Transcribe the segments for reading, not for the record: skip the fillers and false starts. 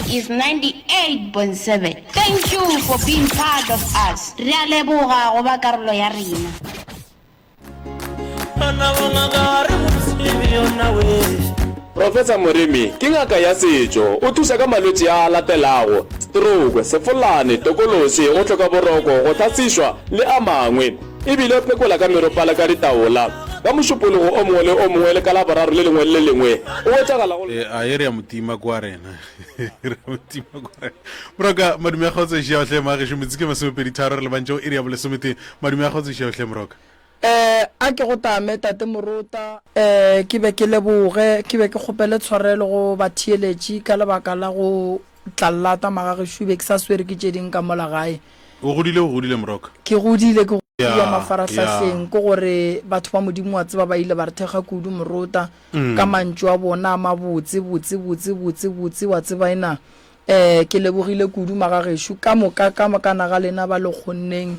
is 98.7. Thank you for being part of us. Re a leboga go ba karolo ya rena. Professor Moremi ke ngaka ya setšo, o thuša ka malwetši a a latelago, stroke, sefolane, tokološi, go hloka boroko, go hlasišwa le a mangwe. E bile o phekola ka meropa le ka ditaola. Ka Mošupologo o mongwe le o mongwe le ka Laboraro le lengwe le le lengwe o hwetšagala go. A e re ya motima kwa rena. E re ya motima kwa rena. Moroka, madume a kgotso ešia ohle magešo metsotso ke masomepeditharo re lebantše go iri ya bolesometee. Madume a kgotso ešia ohle Moroka. Eh, a ke go tame, Tate Morota. Eh, ke be ke leboge, ke be ke kgopele tshwarelo go batheeletši ka lebaka la go tla llata magagešo, be ke sa swere ke tše ding ka mola gae. O godile, o godile Moroka. Ke godile, ke godile mafarahlahleng, ke gore batho ba Modimo wa tseba ba ile ba re thekga kudu Morota, ka mantšu a bona a mabotse, botse, botse, botse, botse, wa tseba ena. Eh, ke lebogile kudu magagešo ka moka, ka mokana ga lena ba le kgonneng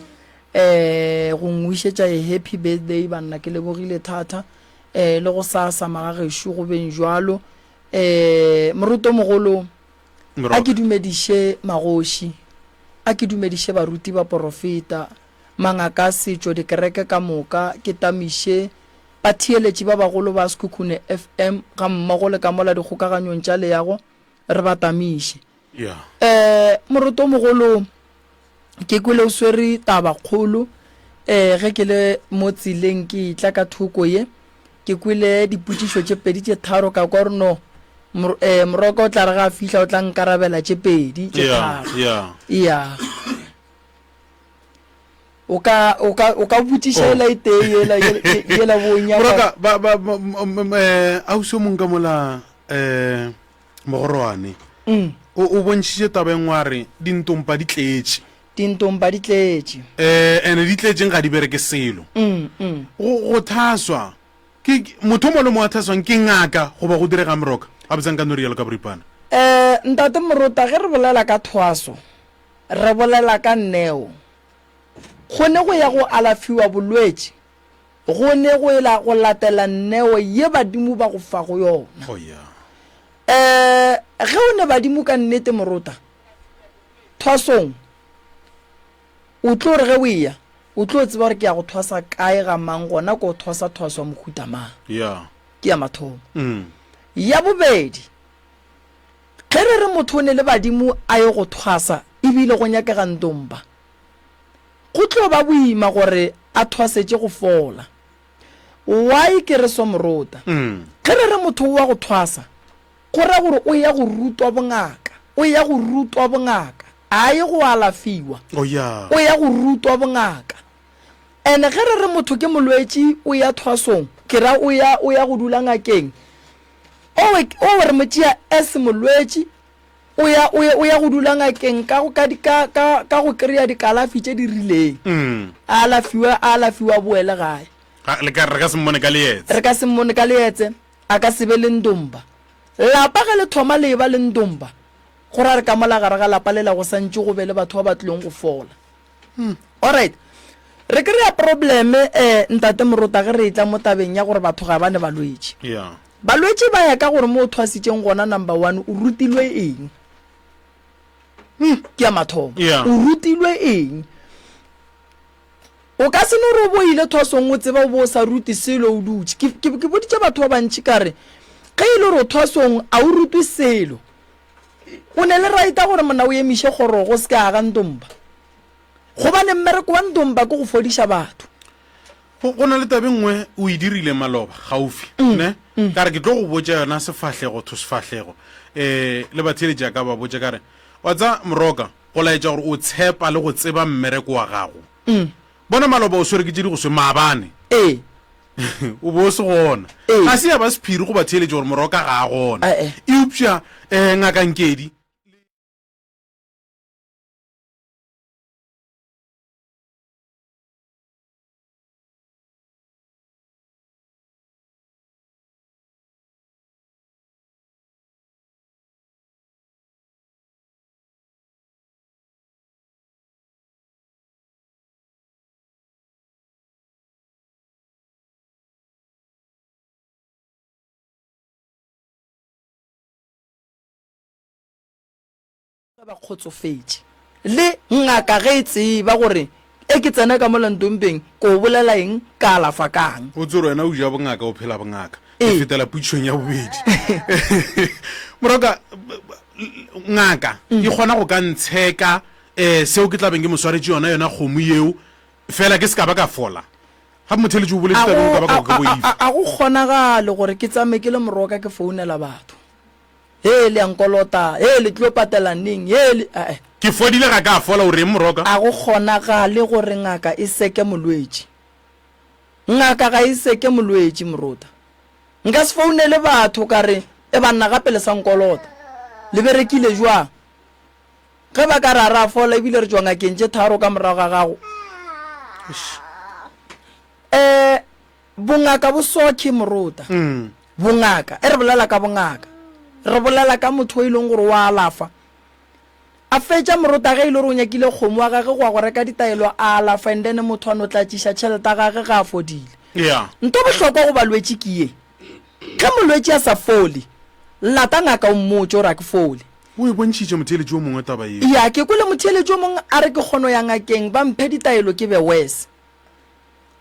eh go ngwišetša a happy birthday banna ke lebogile thata eh le go sasa magagešo go beng jwalo eh moruto mogolo a ke dumediše magoši a ke dumediše baruti ba porofeta mangaka a setšo dikereke ka moka ke tamiše batheeletši ba bagolo ba Sekhukhune FM ga mmogo le ka mola dikgokaganyong tša leago re ba tamiše Eh, moroto mogolo, ke kwele o swere taba kgolo. Eh, ge ke le mo tseleng ke etla ka thoko ye, ke kwele dipotšišo tše pedi tše tharo ka kwa gore no eh, moroka o tla re ga a fihla o tla nkarabela tše pedi tše tharo. Yeah. O ka o ka o ka botšiša oh. ela e tee yela yela bo nyaka. Moroka ba ba eh ausi o mong ka mola eh Mogorwane o, o bontšhitše taba e nngwe a re dintompa di tletše. Dintompa di tletše. Eh, ene di tletšeng ga di bereke selo. Go, go thaswa ke, ke, motho o mongwe le mongwe a thaswang ke ngaka goba go direga moroka? Gabotse nka no rialo ka boripana. Eh, Ntate Morota, ge re bolela ka thwaso, re bolela ka neo. Go ne go ya go alafiwa bolwetši Go ne go ela go latela neo ye badimo ba go fago yona. Oh, yeah. Eh, ge o ne badimo ka nnete morota, thwasong, o tlo re ge o eya, o tlo tseba gore ke ya go thwasa kae ga mang gona ko thwasa thwaswa mohuta mang. Yeah. Ke ya mathomo. Mm. Ya bobedi, ge re re motho o ne le badimo a ye go thwasa ebile go nyakega ntomba, Go tlo ba boima gore a thwasetše go fola. Why ke re so morota? Ge re re motho o wa go thwasa, go ra gore o ya go rutwa bongaka. O ya go rutwa bongaka. A ye go alafiwa. Oh yeah. O ya go rutwa bongaka. And ge re re motho ke molwetši o ya thwasong, ke ra o ya o ya go dula ngakeng. Owe owe re mo tšea as molwetši O ya, o ya, o ya go dula ngakeng ka go, ka, ka, ka, ka go kry-a dikalafi tše di rileng. Mm. A alafiwe, a alafiwe a boele gae. Ga, le ka, re ka se mmone ka leetse. Re ka se mmone ka leetse, a ka se be le ndomba. Lapa ge le thoma le eba le ndomba, go ra re ka mola gare ga lapa lela go sa ntše go be le batho ba ba tlilong go fola. Hmm. Alright. Re kry-a probleme, eh, Ntate Morota, ge re etla mo tabeng ya gore batho ga ba ne balwetši. Yeah. Balwetši ba ya ka gore mo o thwasitšeng gona number one o rutilwe eng? Hmm, ke ya mathomo. Yeah. O rutilwe eng? O ka se no re o bo ile thwasong o tseba o bo o sa rute selo o dutše. Ke, ke, ke boditše batho ba bantši ka re ge e le gore o thwasong a o rutwe selo. O ne le right ya gore monna o emiše kgorogo o se ke aga ndomba. Gobane mmereko wa ndomba ke go fodiša batho. Go, go na le taba e nngwe o e dirile maloba, gaufi, Mm, ne? mm. Ka re ke tlo go botša yona sefahlego to sefahlego. Eh, le batheeletši a ka ba botša ka re, wa tsa Moroka, go laetša gore o tshepa le go tseba mmereko wa gago. Mm. Bona maloba o swere ke tše di go swe maabane. Ee. O be o se gona. Ee. Ga se ya ba sephiri go batheeletši gore Moroka ga a gona. Eh-eh. Eupša, eh, Ngaka Nkedi, Ge ba kgotsofetše. Le ngaka ge e tseba gore e ke tsena ka mola ntompeng, ko bolela eng, ka alafa kang. O tsore wena o ja bongaka, o phela bongaka. Ke fetela potšišong ya bobedi. Moroka, ngaka e kgona go ka ntsheka um seo ke tla beng ke mo swaretše yona, yona kgomo yeo, fela ke se ka ba ka fola. Gape motheeletši o boletše taba e ka baka gore ke boife. A go kgonagale gore ke tsame ke le moroka ke founela batho. Hee, le a nkolota. Hee, le tlo patela neng? Hee, le, ae. Ke fodile ga ka fola, o reng Moroka? A go kgonagale gore ngaka e seke molwetši? Ngaka ga e seke molwetši, Morota. Nka se founele batho ka re, E banna, gape le sa nkolota. Le berekile bjang? Ge ba ka re a re a fola ebile re tšwa ngakeng tše tharo ka morago ga gago. Eh, Bongaka bo sokhe morota. Bongaka, e re bolela ka bongaka, re bolela ka motho o e leng gore o a alafa. A fetša morota ge e le gore o nyakile kgomo wa gage go ya go reka ditaelo a alafa and then motho a no tla tšiša tšhelete ya gage ge a fodile. Yeah. Nto bohlokwa go balwetši ke ye, ge molwetši a sa fole, lata ngaka o mmotše gore a ke fole. O e bontšhitše motheeletši o mongwe taba ye. Ya, ke kwele motheeletši o mongwe a re ke kgono ya ngakeng ba mphe ditaelo ke be worse.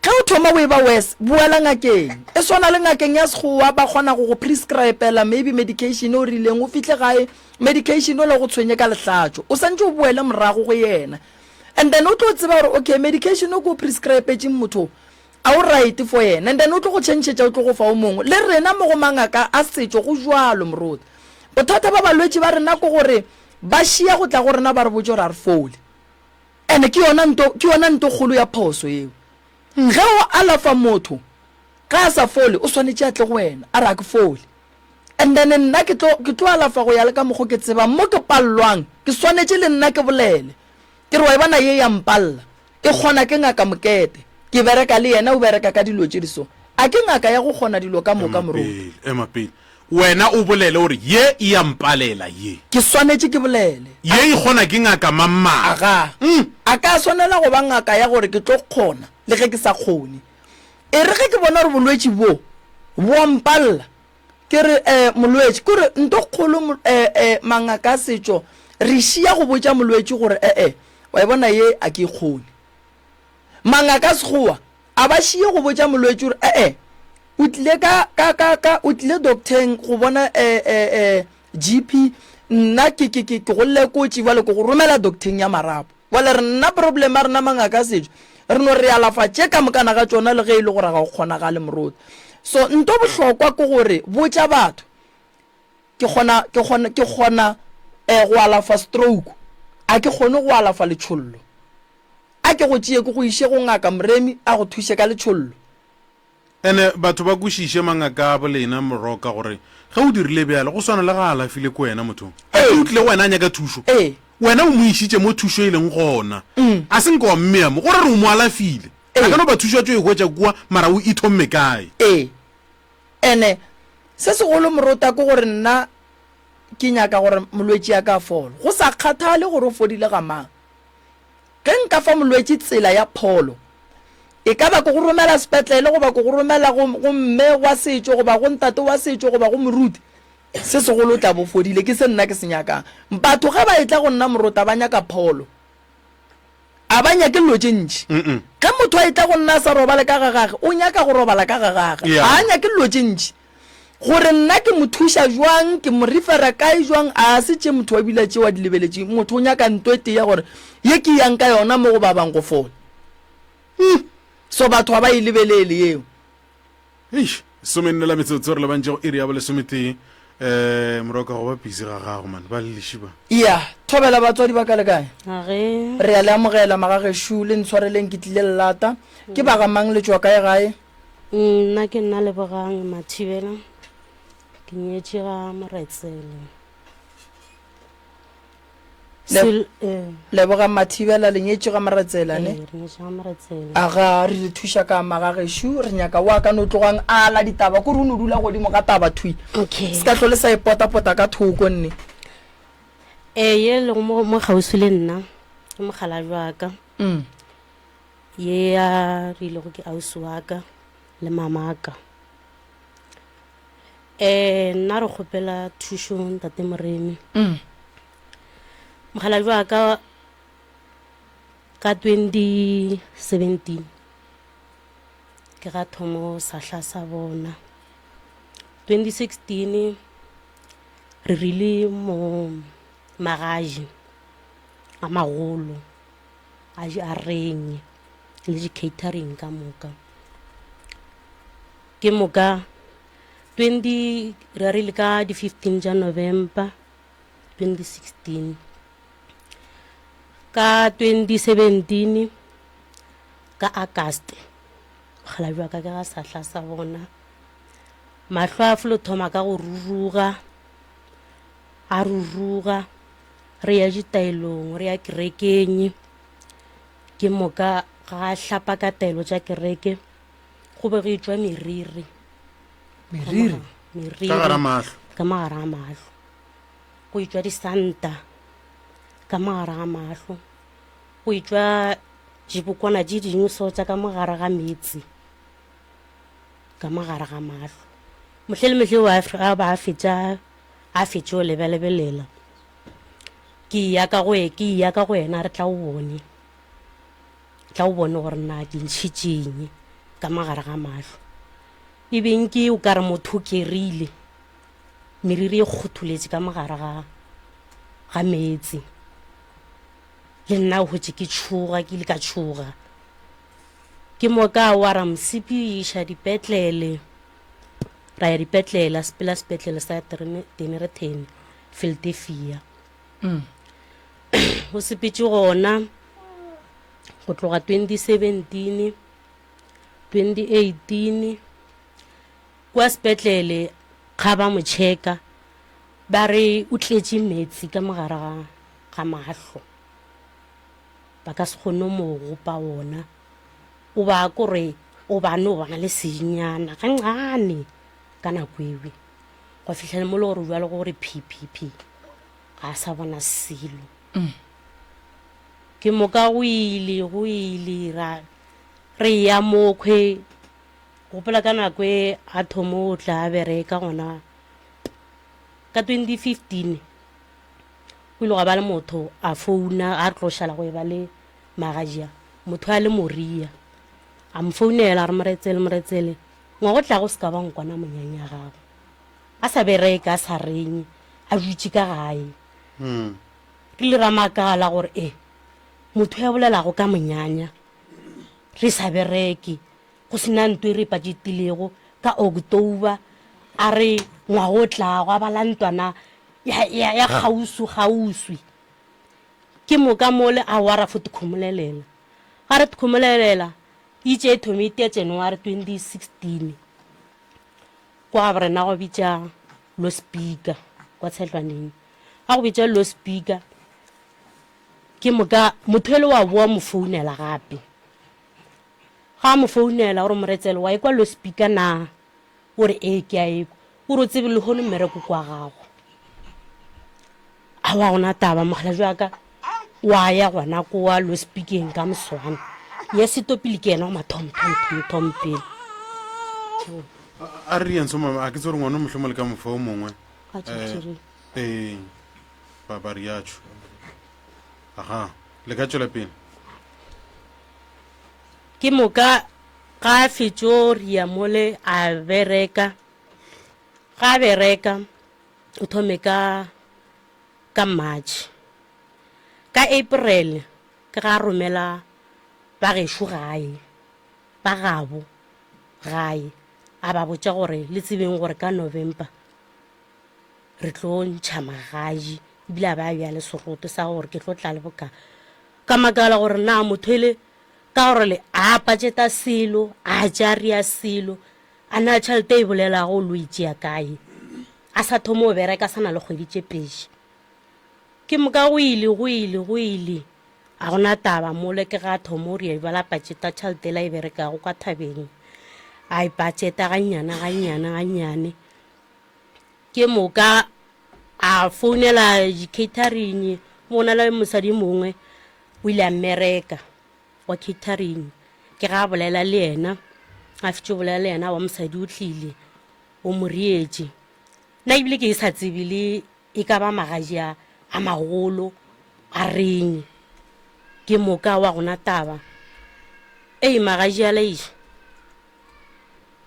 Ge o thoma o eba worse, boela ngakeng. E swana le ngakeng ya sekgowa, ba kgona go go prescribela maybe medication o rileng, o fihle gae medication ola o go tshwenye ka lehlatšo, o santše o boele morago go yena. And then o tlo tseba gore okay medication o ke o prescribetšeng motho o, a o right for yena, and then o tlo go changetša o tlo go fa o mongwe. Le rena mo go mangaka a setšo go bjalo moruti. Bothata ba balwetši ba rena ke gore ba šia go tla go rena ba re botše gore a re fole. Ene ke yona nto, ke yona nto kgolo ya phoso yeo. Ge o alafa motho, ge a sa fole, o swanetše a tle go wena, a re a ke fole. And then nna ke tlo, ke tlo alafa go ya le ka mokgo ke tsebang. Mo ke pallwang, ke swanetše le nna ke bolele. Ke re wa e bona ye ya mpalla. E kgona ke Ngaka Mokete. Ke bereka le yena, o bereka ka dilo tše di so. A ke ngaka ya go kgona dilo ka moka, Ema moruti. pele, ema pele. Wena o bolele o re, Ye e a mpalela, ye. Ke swanetše ke bolele. Ye e kgona ke ngaka mang-mang. Aga. A ka swanela go ba ngaka ya gore ke tlo kgona le ge ke sa kgone. E re ge ke bona gore bolwetši bo bo a mpalela, ke re, Eh, molwetši, ke gore nto kgolo, eh, eh, mangaka a setšo, re šia go botša molwetši gore, Eh-eh, wa e bona ye a ke e kgone. Mangaka a Sekgowa a ba šie go botša molwetši gore, E-e, o tlile ka, ka, ka, ka, o tlile docteng go bona e, e, e, GP, nna ke, ke, ke, ke go lekotše, bjale ke go romela docteng ya marapo. Bjale re nna problem ya rena mangaka a setšo, re no re alafa tše ka mokana ga tšona le ge e le gore ga go kgonagale moruti. So nto bohlokwa ke gore botša batho, ke kgona, ke kgona, ke kgona e, go alafa stroke, a ke kgone go alafa letšhollo. A ke go tšee ke go iše go Ngaka Moremi a go thuše ka letšhollo. Ene batho ba kwešiše mangaka a bolena Moroka gore ge o dirile bjalo go swana le ga a alafile ke wena motho a ke o tlile go wena a nyaka thušo wena o mo išitše mo thušo e leng gona a se nke wa mmea mo gore re o mo alafile a ka no ba thušo a tšo e hwetša kua mara o ithomme kae. Ee. Ene se segolo Morota ke gore nna ke nyaka gore molwetši a ka a fole go sa kgathale gore o fodile ga mang. Ge nka fa molwetši tsela ya pholo, e ka ba ke go romela sepetlele goba ke go romela go, go mme wa setšo goba go ntate wa setšo goba go moruti, se segolo o tla bo fodile. Ke se nna ke se nyakang. Batho ge ba etla go nna morota ba nyaka pholo. A ba nyake dilo tše ntši. Ge motho a etla go nna a sa robale ka ga gage, o nyaka go robala ka ga gage. Ga a nyake dilo tše ntši. Gore nna ke mo thuša jwang, ke mo refera kae jwang, a se tše motho wa bile tše wa di lebeletše. Motho o nyaka nto e tee ya gore ye ke yang ka yona mo go ba bang go fola. Hmm. So batho ga ba e lebelele yeo. Eish, somenne la metsotso re lebantše go iri ya bolesometee. Eh, moroka go ba busy ga gago man, ba leliši ba. Ya, thobela batswadi ba ka le kae? Age. Re a le amogela magagešo, le ntshwareleng ke tlile lelata. Ke ba ga mang le tšwa kae gae? Nna ke nna Lebogang Mathibela, ke nyetše ga Moretsele. Le, eh. Lebogang Mathibela, le nyetše ga Moretsela ne? Ee, re nyetše ga Moretsela. Aga, re le thuša ka magagešo, re nyaka wa ka no tlogang a ala ditaba, kore o no dula godimo ga taba thwi. Okay. Se ka hlole sa e potapota ka thoko nne. Ee, ye lego mo, mo kgauswi le nna, ke mokgalabje wa ka. Mm. Ye a rilego ke ausi wa ka le mamaka. Um nna re kgopela thušo ntate Moremi. Mm. Mokgalabje wa ka ka 2017 ke ga thomo sahla sa bona. 2016 re rile mo magaji a magolo a a renye le di-catering ka moka. Ke moka 20 re rile ka di 15 tša November 2016. Ka 2017 ka August mokgalabje wa ka ke ga sahla sa bona mahlo a felo thoma ka go ruruga a ruruga re ya ditaelong re ya kerekeng ke moka ga hlapa ka taelo tša kereke go be go etšwa meriri meriri meriri Ka gare ga mahlo. ka mogare ga mahlo go etšwa disanta ka mogare ga mahlo go etšwa dibokwana tše dingwe so tša ka mogare ga meetse ka mogare ga mahlo mohle le mohle wa a ba a fetša a fetše o lebelebelela ke ya ka go e ke ya ka go yena re tla o bone Tla o bone gore na ke ntšhitšeng ka mogare ga mahlo. E beng ke o ka re motho o kerile, meriri e kgotholetše ka mogare ga, ga meetse. Le nna o hwetše ke tšhoga, ke ile ka tšhoga. Ke moka wa ra mosepediša dipetlele, ra ya dipetlele, a sepela sepetlele sa Dennilton, Philadelphia. O sepetše gona go tloga 2017, 2018 kua sepetlele ga ba mo checka ba re o tletše meetse ka mogare ga ga mahlo ba ka se kgone mo gopa wona o ba kore o ba no bona le senyana gancane ka nako ewe go fihla le mo le gore jalo gore phi phi phi ga a sa bona selo Ke moka go ile, go ile, ra, re ya mokhwe. Gopola ka nako e a thomo o tla a bereka gona ka 2015 go ile gwa ba le motho a founa a re tlo šala go e ba le magajia motho a le moria a mo founela a re moretsele moretsele ngwago tlago se ka ba nkwana monyanya gago a sa bereka a sa renye a dutše ka gae mm. Re ile ra makala gore e motho ya bolelago ka monyanya re sa bereke go se na nto e re paketilego ka October a re ngwaga o tlago a bala ntwana ya, ya, ya kgauswi kgauswi ke moka mole a wa ra fo tikhomolelela ga re tikhomolelela itše e thome e tea January 2016 kwa ga rena go bitša lo speaker kwa tshetlwaneng A go bitša lo speaker ke moka motho ele wa boa mo founela gape ga a mo founela gore moretsele wa ekwa lo speaker na o re ee ke a ekwa o re o tsebe lehono mmereko kwa gago a wa gona taba mogala jwa ka wa ya gona kowa lo speakeng ka moswana ya setopile ke yena wa mathom thom thom thom pele a re rieng so mama a ke tse gore ngwana o mohlomong le ka mofa o mongwe Eh, ee ba ba riatšho aga le ka tšwela pele ke moka ga a fetšo ria mole a bereka ga a bereka o thome ka ka march ka april ke ga a romela ba gešo gae ba gabo gae a ba botša gore le tsebeng gore ka november re tlo ntšha magaji ebile a ba a bja le seroto sa gore ke tlo tla le boka ka makala gore na motho ele ka gore le a patšeta selo a tša ria selo a na tšhelete e bolelago o lo e tšea kae a sa thoma o bereka sa na le kgwedi tše pedi ke moka go ile go ile go ile a gona taba mole ke ga thoma o ria bala patšeta tšhelete la e berekago kwa thabeng a e patšeta gannyane gannyane gannyane Ke moka a founela di-catering, mo go na le mosadi mongwe o ile a mmereka wa catering. Ke ga a bolela le yena, a fetše go bolela le yena wa mosadi o tlile o mo reetše. Nna ebile ke sa tsebe le e ka ba magaji a a magolo. A reng? Ke moka wa gona taba. Ei, magaji a leiša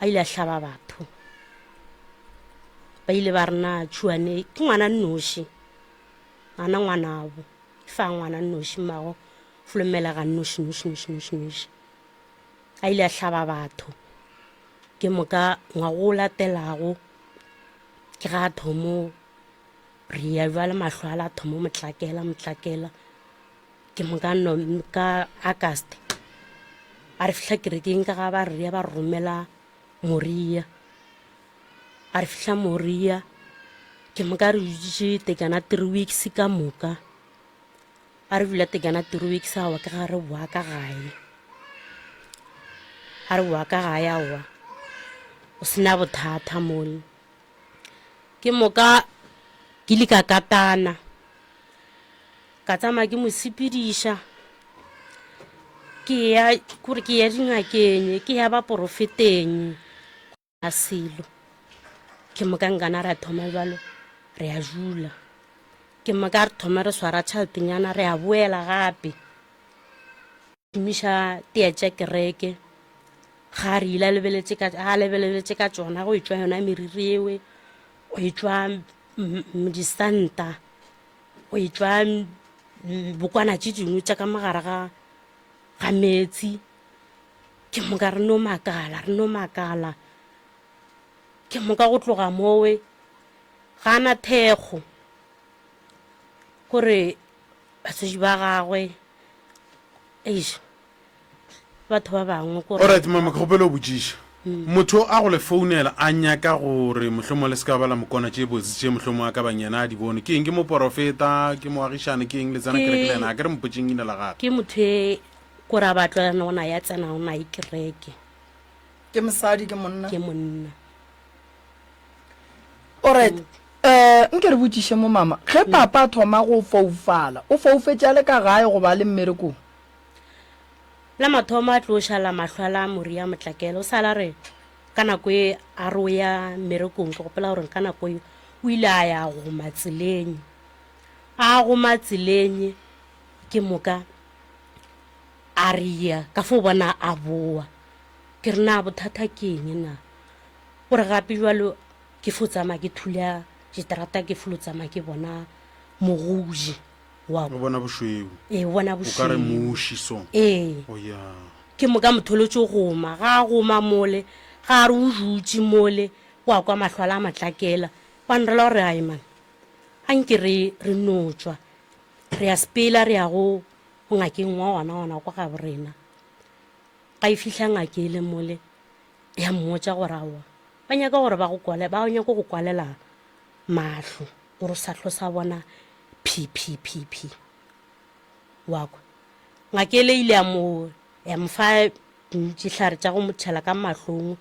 a ile a hlaba batho. Ba ile ba re na tšhuane ke ngwana nnoši, gana ngwanabo. Fa ngwana nnoši mmago folomelega nnoši noši noši noši noši. A ile a hlaba batho. Ke moka ngwago o latelago ke ga thomo re ya bjale mahlo a la thomo motlakela motlakela ke moka no ka August a re fihla kerekeng ka ga ba re ba romela moria a re fihla moria ke moka re dutše tekana three weeks ka moka a re dula tekana three weeks awa ke ga re boa ka gae a re boa ka gae aowa o sena bothata mole Ke moka ke ile ka katana, ka tsamaya ke mo sepediša, ke ya kore ke ya dingakeng, ke ya baporofeteng a selo. Ke moka nkana ra thoma bjalo re a dula, ke moka re thoma re swara tšheletenyana re a boela gape. Šomiša tee tša kereke ga a re ile a lebeletše ka a lebeletše ka tšona go etšwa yona meriri ewe go etšwa disanta go etšwa bokwana tše dingwe tša ka mogare ga ga meetse ke moka re no makala re no makala ke moka go tloga mowe ga na thekgo gore batswadi ba gagwe eish batho ba bangwe ko Alright mama ke kgopela o botšiša. Motho a go le founela a nyaka gore mohlomong le se ka ba la mokona tše botse tše mohlomong a ka bang yena a di bone. Ke eng ke moporofeta, ke moagišane, ke eng le tsena kereke le yena? A ke re mpotšeng ina la gagwe. Ke motho e kore a ba tlwaelana go na ya tsena go na e kereke. Ke mosadi ke monna? Ke monna. Alright. Eh, nke re botšiše mo mama, ge papa a thoma go foufala, o foufetše a le ka gae goba a le mmerekong? La mathomo a tlo šala mahlo a la Moria Motlakela, o sala re ka nako e a re o ya mmerekong, ke gopola gore ka nako e o ile a ya goma tseleng. A goma tseleng ke moka a re ya ka fo bona a boa. Ke re na bothata ke eng na? Gore gape jwalo Ke fo tsamaya ke thula diterata ke fo tsamaya ke bona mogoji wa O bona bošweu. Ee, o bona O ka re bošweu. muši so. Ee. O ya. Ke moka motholotše o goma, ga a goma mole, ga a re o dutše mole, wa kwa mahlo a la matlakela, wa nrela gore ai man, a nke re re no tšwa, re ya sepela re ya go go ngakeng wa gona gona kwa gabo rena. Ga e fihla ngake e le mole, ya mmotša gore aowa, Ba nyaka gore ba go kwale, ba nyaka go kwalela mahlo gore o sa hlo sa bona phi phi phi phi. Wa kwa. Ngaka ele ile ya mo ya mo fa dihlare tša go mo tšhela ka mahlong.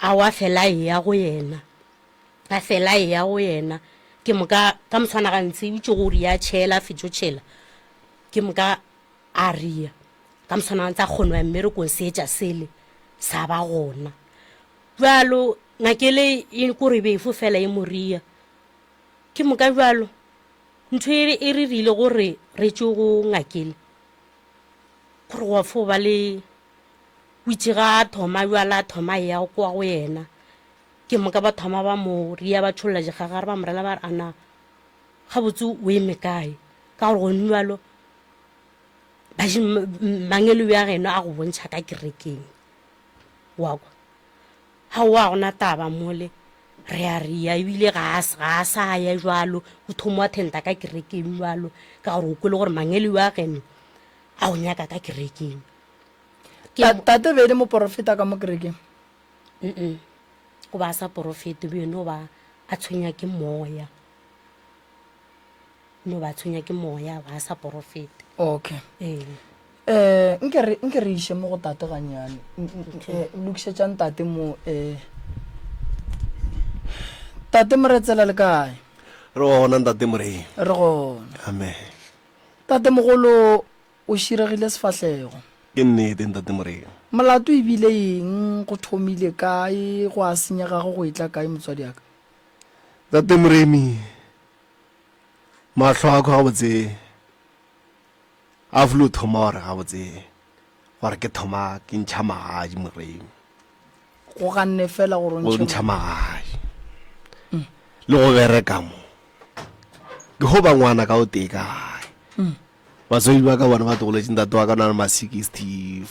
A wa fela e ya go yena. A fela e ya go yena. Ke moka ka moswana gantsi o itse gore ya tšhela fetšo tšhela. Ke moka a ria ka moswana gantsi a kgono ya mmerekong seetša sele sa ba gona. Bjalo ngakele e kore be e fo fela e mo ria. Ke moka bjalo ntho e, e re rile gore re tšwe go ngakele gore gwa fo ba le o itše ga a thoma bjala a thoma ya kwa go yena ke moka ba thoma ba mo ria ba tšholla dikgagare ba mo rela ba re ana gabotse o eme kae ka gore gone bjalo mangelo ya geno a go bontšha ka kerekeng Wa kwa? Aowa, ga gona taba mole. Re a ria ebile ga a ga a sa ya jwalo, o thomo attenda ka kerekeng jwalo ka gore o kwele gore mangele wa geno a o nyaka ka kerekeng. Ke Ta- Tate be e le moporofeta ka mo kerekeng. Mm-mm. O ba a sa porofete, o no ba a tshwenya ke moya. No ba tshwenya ke moya, ba sa porofete. Okay. Ee. Eh, nke re nke re iše mo go tate gannyane. Eh, lokišetšang tate mo eh. Tate Moretsela le kae? Re gona ntate Morei. Re gona. Amen. Tate mogolo o širegile sefahlego. Ke nnete ntate Morei. Molato e bile eng, go thomile kae, go a senyegago go etla kae motswadi wa ka? Ntate Moremi, Mahlo a ka gabotse. A flo thoma gore gabotse gore ke thoma ke ntšha magadi moreng. Go ganne fela gore o ntšhe ntšha magadi. Mm. Le go bereka mo. Ke go ba ngwana ka o tee ka gae. Mm. Batswadi ba ka bona ba tlogoletše ntate wa ka o na le ma 65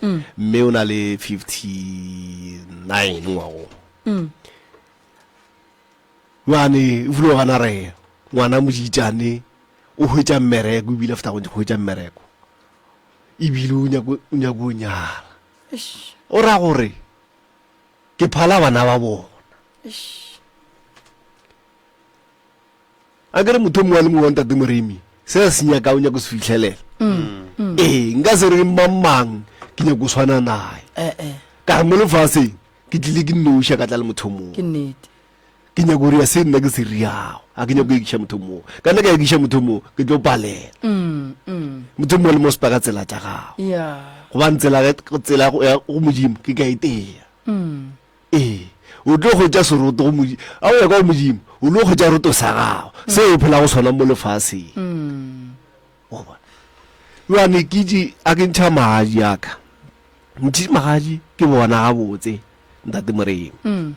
mm. mme o na le 59 ngwagong. Mm. Bjale o filo gana re ngwana mojitšane o hwetša mmereko ebile after go hwetša mmereko ebile o nyako o nyako o nyala. O ra gore ke phala bana ba bona. A ke re motho mongwe le mongwe wa ntate Moremi se a se nyaka o nyako se fihlelela. Mm, mm. Ee, nka se re mang mang ke nyako swana naye. Eh, eh. Ka re mo lefaseng ke tlile ke nnoši a ka tla le motho mongwe. Ke nnete. Ke nyako go dira se nna ke se riago, a ke nyako go ekiša motho mongwe. Ka nna ka ekiša motho mongwe, ke tlo palela. Mm, mm. Motho mongwe le mongwe o sepa ka tsela tša gago. Yeah. Gobane tsela tsela ya go Modimo ke ka e tea. Mm. Ee, o tlo hwetša seroto go Modimo. A o ya ka go Modimo, o tlo hwetša roto sa gago, mm. seo o phela go sona mo lefaseng. Mm. O bona. Jane ke itše a ke ntšha magadi a ka. Ntšhitše magadi ke bona gabotse ntate Moremi. Mm.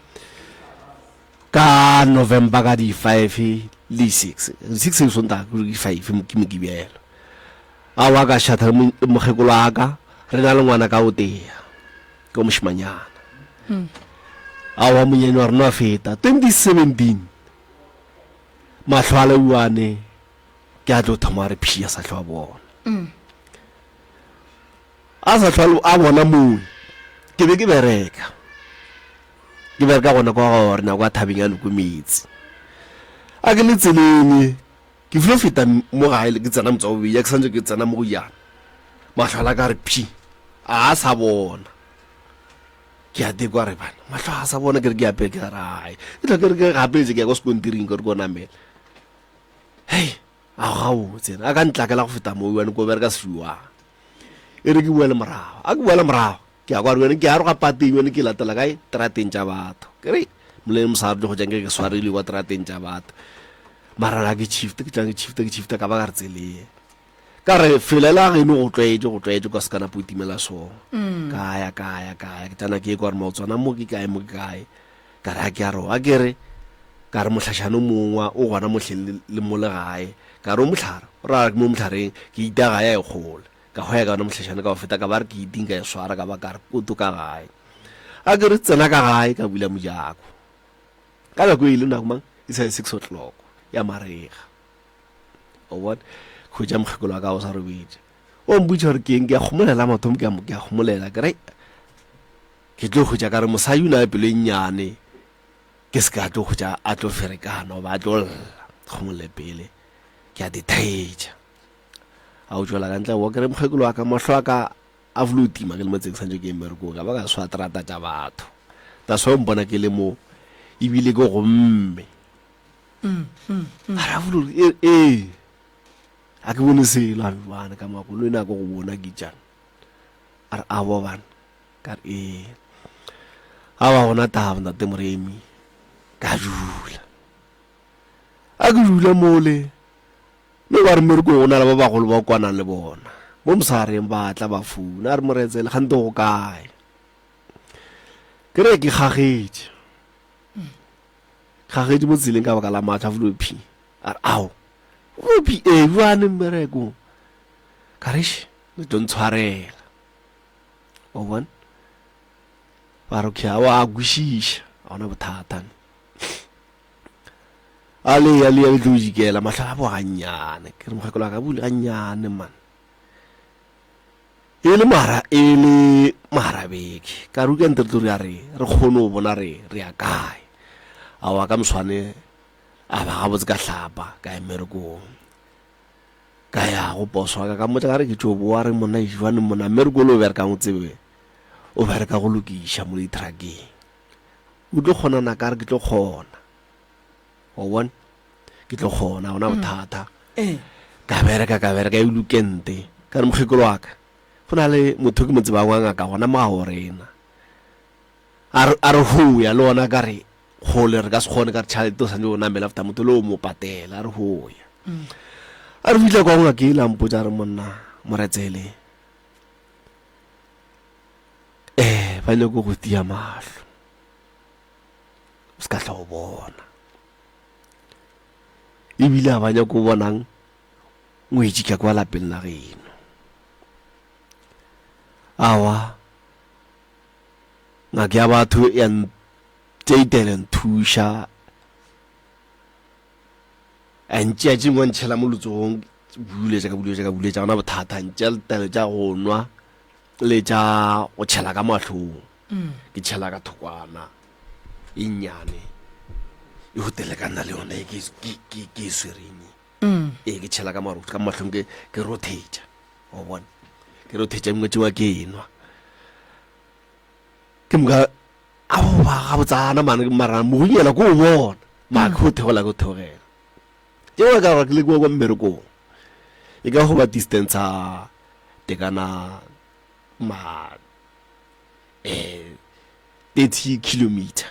Ka November ka di 5 le 6. 6 e sontaga ke 5 ke mokibelo. A wa ka shatha le mokgekolo a ka re na le ngwana ka o tea. Ke wa mošemanyana. Mm. A wa monyane wa rena wa feta 2017. Mahlo a leuane ke a tlo thoma re phia sa hlwa bona. Mm. A sa hlwa a bona mowe, ke be ke bereka. Ke bereka gona kwa go rena kwa thabeng ya Noko Metsi. A ke le tseleng, ke filo feta mo gae ke tsena motse wa bobedi, ke santse ke tsena mo go yana. Mahlo a la ka re phi, a a sa bona. Ke a tekwa re bana, mahlo a sa bona ke re ke ya pele ke re ai. Ke tla ke re ke gapetse ke ya kwa sekontiring ke re ko namela. Hei, a gabotse a ka ntlakela go feta moo bjane ko bereka sefiwang. E re ke boele morago. A ke boela morago, ke ya kwa bjane ke aroga pateng bjane ke latela kae terateng tša batho. Ke re moleng mosadi tlo go tšang ke ke swarile kwa terateng tša batho. Mara ke shift ke tšang ke shift ke shift ka ba ka re tseleng. Ka re felela geno go tlwaetše go tlwaetše ka se kana po timela so. Mm. Ka ya ka ya ka ya ke tsana ke kwa re maotswana mo ke kae mo ke kae. Ka re a ke a re a ke re ka re mohlašane mongwa o gona mohleng le mo le gae. Ka re o mohlare, o ra ke mo mohlareng, ke ita gae a e kgole. Ka hwaya ka yona mohlašane ka o feta ka ba re ke iting ka e swara ka ba ka re koto ka gae. A ke re tsena ka gae ka bula mojako. Ka nako e ile nako mang e sa 6 o'clock ya marega. O bona? Hwetša mokgekolo wa ka o sa robetše. O mpotša gore ke eng ke a kgomolela mathomo ke a ke a kgomolela ke re ke tlo hwetša ka re mosadi o na le pelo e nnyane ke se ka tlo hwetša a tlo ferekana goba a tlo lla kgomolele pele ke a dithaetša a o tšwela ka ntle wa kere mokgekolo wa ka mahlo a ka a folo tima ke le motseng santse ke mmerekong ka ba ka swa terata tša batho that's why o mpona ke le mo ebile ke gomme mm, mm, mm. a ra folo ee eh, a ke bone selo a bane ka makolo ena ko go bona ke jang a re a bo bana Ka re, Ee. Aowa gona taba, Ntate Moremi. Ka dula. A ke dula mole, mme ba re mmerekong go na le ba bagolo ba o kwanang le bona. Mo mosegareng ba tla ba founa, a re Moretsele kgante go kae? Ke re ke kgagetše. Kgagetše mo tseleng ka baka la maatla Floppy. A re, Ao, Floppy, ee, bjane mmerekong. Ka re, Eish, le tlo ntshwarela. O bona? Ba re okay, wa kwešiša, ga ona bothata. A le ya le ya le tlo jikela mahlo a bo gannyane. Ke re mokgekolo wa ka bule gannyane man. E le mara e le mara beke. Ka re utlwa nte re tlo re ya re re kgone go bona re re ya kae. A wa ka moswane a ba gabotse ka hlapa ka ya mmerekong. Ka ya go boss wa ka ka mmotša ka re ke tšo boa re monna jwane monna mmereko o le o berekang o tsebe o bereka go lokiša mo di-truckeng o tlo kgona na ka re ke tlo kgona wa bona ke tlo kgona ona mm. bothata eh. ka bereka ka bereka e lokente ka re mokgekolo wa ka go na le motho ke mo tsebang wa ngaka gona mo ga go rena a re hoya le ona ka re kgole re ka se kgone ka re tšhelete o santse o namela after motho le o mo patela a re hoya mm. A re fihla kwa ngaka e la mpotša re monna Moretsele eh ba nyako go tia mahlo o se ka tla o bona ebile a ba nyako bonang ngwetši ka kwa lapeng la geno awa ngaka ya batho ya ntšeitele nthuša a ntšea tše dingwe ntšhela mo letsogong buletša ka buletša ka buletša gona bothata ntšea letaelo tša go nwa le tša go tšhela ka mahlong mm. ke tšhela ka thokwana e nnyane e go telekana le yone ke e swereng mm. ee ke tšhela ka ka mahlong ke rothetša o bona ke rothetša dingwe tšewa ke enwa ke moka aowa gabotsana mane mara mogonyela ko o bona mara ke go theogela ke go theogela ke gore ka gore ke le kua kwa mmerekong e ka go ba distance tekana ma um 30 kilometer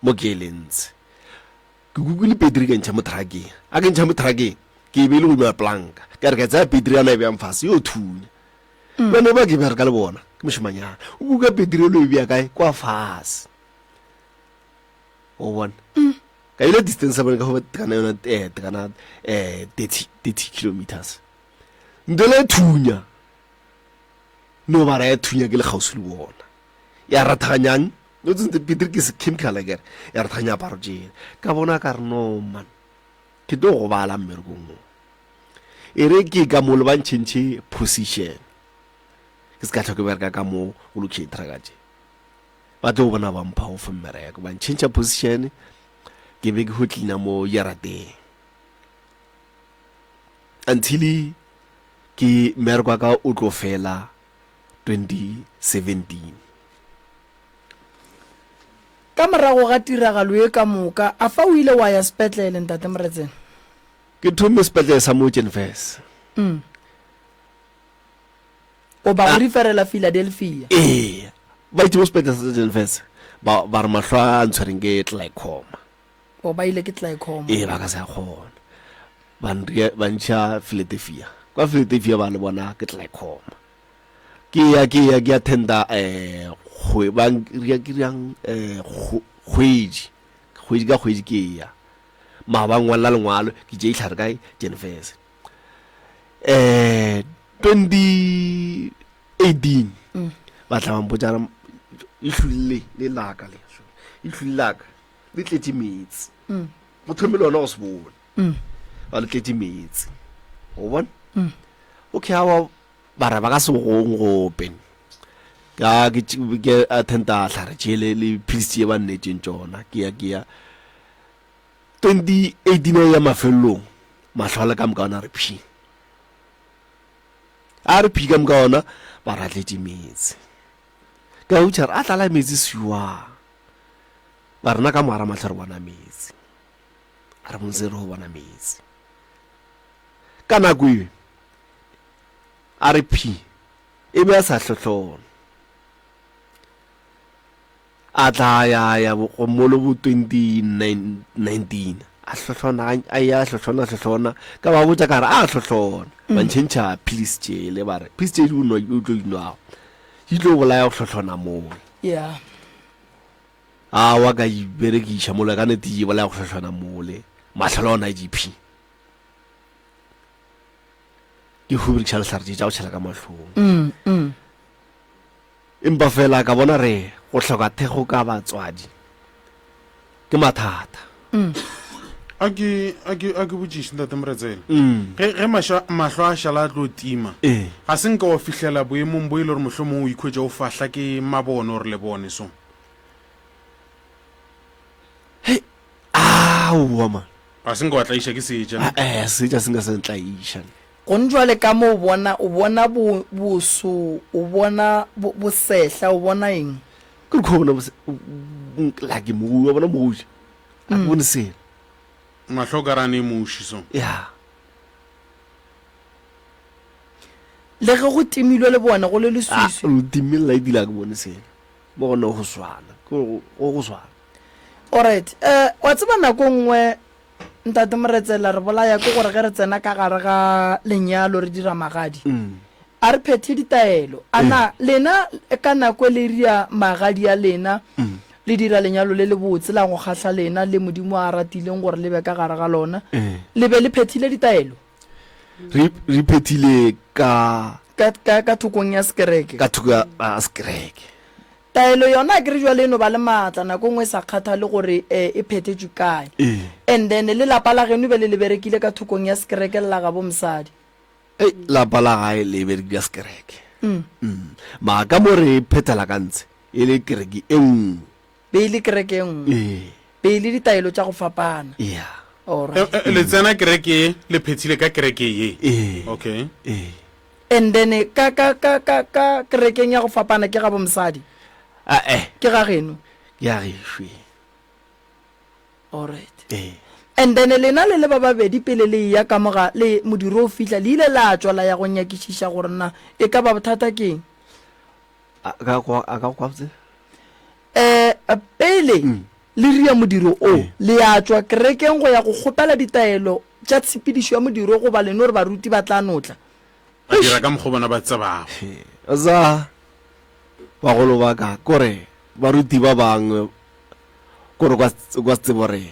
mo ke e lentse ke kukile petri ke ntšha mo truckeng a ke ntšha mo truckeng ke e beile godimo ga planka ka re ka tsaya petri yana e beyang fase yo thunya mm. bane ba ke bereka le bona ke mošemanyana o kuka petri lo e beya kae kwa fase o bona mm. ka ile distance ya bone ka go tekana yona eh, tekana eh, 30 30 kilometers ntho le thunya no ba ra ya thunya ke le kgauswi le bona ya rathaganyang no tsentse petri ke se chemical akere ya rathaganya aparo tšele ka bona ka re no man ke tlo gobala mmerekong mo E re ke ka mo le ba ntšhentšhe position. Ke se ka hlwa ke bereka ka mo go lokisha ditrucka tše. Ba tlo bona ba mpha off mmereko. Ba ntšhentšha position ke be ke go cleaner mo jarateng. Until ke mmereko wa ka o tlo fela 2017. Ka morago ga tiragalo ye ka moka, a fa o ile wa ya sepetlele, Ntate Moretseng? Ke thomme sepetlele sa mo Jenfes. Mm. O ba go referela Philadelphia. Ee. Ba itse mo sepetlele sa Jenfes ba ba re mahlo a ntshwereng ke glaucoma. O ba ile ke glaucoma. Ee, ba ka se a kgona. Ba nria ba ntšha Philadelphia. Kwa Philadelphia ba le bona ke glaucoma. Ke ya ke ya ke attenda eh kgwe ba ria ke riang eh kgwedi. Kgwedi ka kgwedi ke ya. Mma ba ngwalela lengwalo, ke tšea dihlare kae? Jenfese. Eh, 2018 mm. ba tla ba mpotša re e hlwile le laka le e hlwile laka le tletše meetse mm. go thome le ona go se bone mm. ba le tletše meetse o bona mm. okay awa ba re ba ka se gong gope ka ke ke attenda hlare tšele le pills tše ba nnetšeng tšona ke ya ke ya 2018 ya mafelelong mahlo a le ka moka ona re phi a re phi ka moka ona ba ratletše meetse ka utšha re a tlala meetse siwang ba rena ka moara mahlo re bona meetse a re bonse re go bona meetse ka nako e a re phi e be a sa hlohlona A tla ya ya go molo bo 2019 a hlohlona a ya hlohlona hlohlona ka ba botša ka re a hlohlona mm. ba ntšhentšha pills tšele ba re pills tše o tlo dinwago di tlo bolaya go hlohlona mola yeah a wa ka iberekiša mola ka nete e bolaya go hlohlona mole mahlo ona gp ke go berekiša lehlare tše tša go tšhela ka mahlong mm, mm. Empa fela ka bona re go hloka thekgo ka batswadi ke mathata. A ke a ke a ke botšiše ntate Moretsele. Ge ge mašwa mahlo a šala a tlo tima. Ee. Ga se nka wa fihlela boemong bo e le gore mohlomongwe o ikhwetša o fahla ke mabone gore le bone so. Hei, aowa man. Ga se nka wa tlaiša ke seetša ne? Eh, seetša se nka se ntlaiša. Gone jwale ka mo o bona, o bona bo, boso, o bona bo, bosehla, o bona eng? Ke re ko bona bose, like mogoši, wa bona mogoši? A ke bone selo. Mahlo o ka re a ne muši so. Ya. Le ge go timilwe lebone, go le leswiswi. Ah, o timile light ile a ke bone selo. Mo go ne go swana, ke go go swana. Alright, eh, wa tseba nako nngwe. Ntate Moretsela, re bolaya ke gore ge re tsena ka gare ga lenyalo re dira magadi, a re phethe ditaelo. A na lena ka nako e le ria magadi a lena, le dira lenyalo le lebotse la go kgahla lena le Modimo a ratileng gore le be ka gare ga lona, le be le phethile ditaelo? Re, re phethile ka. Ka, ka, ka thokong ya sekereke. Ka thoko ya sekereke. Taelo yona akere jwale e no ba le maatla nako e nngwe e sa kgathale gore e phethetšwe kae. And then le lapa la geno be le le berekile ka thokong ya sekereke le la gabo mosadi. Ei lapa la gae le berekile ka sekereke. Mara ka mo re phethela ka ntshe e le kereke e nngwe. Be e le kereke e nngwe. Be e le ditaelo tša go fapana. Yeah. Alright. Le tsena kereke ye le phethile ka kereke ye. Okay. And then ka ka ka ka ka kerekeng ya go fapana ke ga bo mosadi? Ae. Ke ga geno? Ke ya gešo. Alright. Ee. And then lena le le ba babedi pele le eya ka moga le modiro o fihla le ile la tšwa la ya go nyakišiša gore na e ka ba bothata ke eng? A ka kwa a ka kwa botse? Eh pele le ria modiro o le ya tšwa kerekeng go ya go kgopela ditaelo tša tshepedišo ya modiro goba le no re baruti ba tla no tla? Ba dira ka mokgo bona ba tsebago. Za bagolo ba ka kore baruti ba bangwe kore kwa kwa se tsebe gore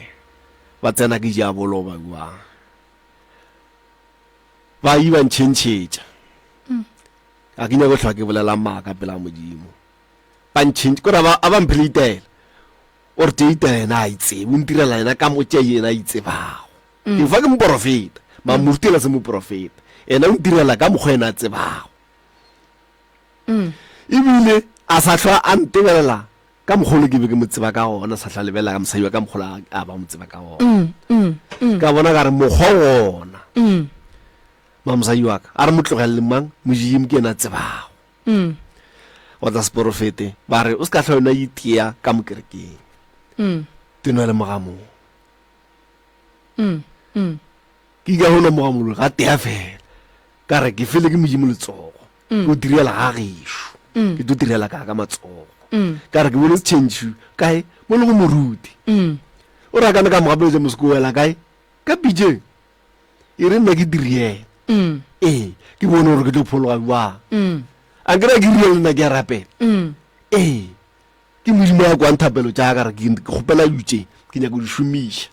ba tsena ke diabolo ba jwang. Ba yi ba ntšhentšhetša. Ga ke nyake go hlwa ke bolela maaka pela Modimo. Ba ntšhentšhe kore a ba mphe le itaela. O re tše itaela yena a itsebe, o ntirela yena ka mo tše yena a itsebago. Ke fa ke moporofeta, ma moruti ena se moporofeta. Ena o ntirela ka mokgwa ena a tsebago. Ebile a sa hlwa a ntebelela ka mokgwa ole ke be ke mo tseba ka gona, sa hlwa a lebelela ka mosadi wa ka mokgwa ole a ba mo tseba ka gona. Ka bona ka re mokgwa gona. Ma mosadi wa ka a re mo tlogelele mang, Modimo ke ena a tsebago. Wa tla seporofete ba re o se ka hlwa yona itia ka mo kerekeng. Ke nwa le mogamong. Mm, mm. Ke ka go nomoga mollo ga tea fela. Ka re ke fele ke Modimo letsogo. Mm. Ke o direla ga gešo. Mm. Ke tlo direla ka ka matsogo. Mm. Ka re ke bone setšhentšhu kae mo le go moruti. Mm. O re a kana ka mo gapeletša moseko wela kae ka pitšeng. E re nna ke diriela. Mm. Ee, ke bone gore ke tlo phologa jwang. Mm. A nkere a ke rile le nna ke a rapela. Mm. Ee. Ke Modimo a kwang thapelo tša ka, re ke kgopela dilo tše, ke nyaka go di šomiša.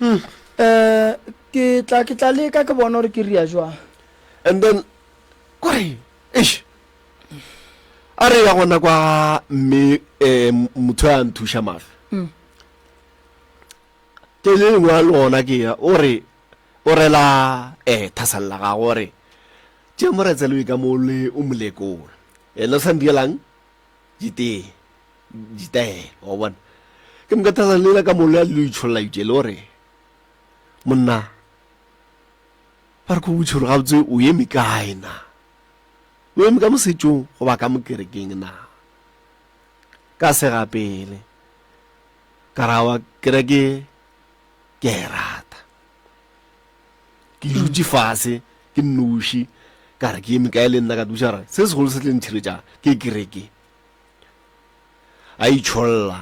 Um ke tla ke tla leka ke bona gore ke ria jwang. And then kore eish a re ya gona kwa mme um motho a nthuša mahlo. Mm. Ke le lengwe le gona ke ya o re o rela eh thasalla ga gore Tšea moretselo e ka mo le o mo lekola. Yena o sa ndielang ditee, ditaelo, wa bona. Ke moka thasa lela ka mo le a le itšholla itše le gore monna ba re ko botše gore gabotse o eme kae na? O eme ka mosetšong goba ka mo kerekeng na? Ka sega pele ka ra wa kereke ke a e rata. Ke dutše fase ke nnoši ka re ke eme kae le nna ka duša re se segolo se tle ntšhiretša ke kereke. A itšholla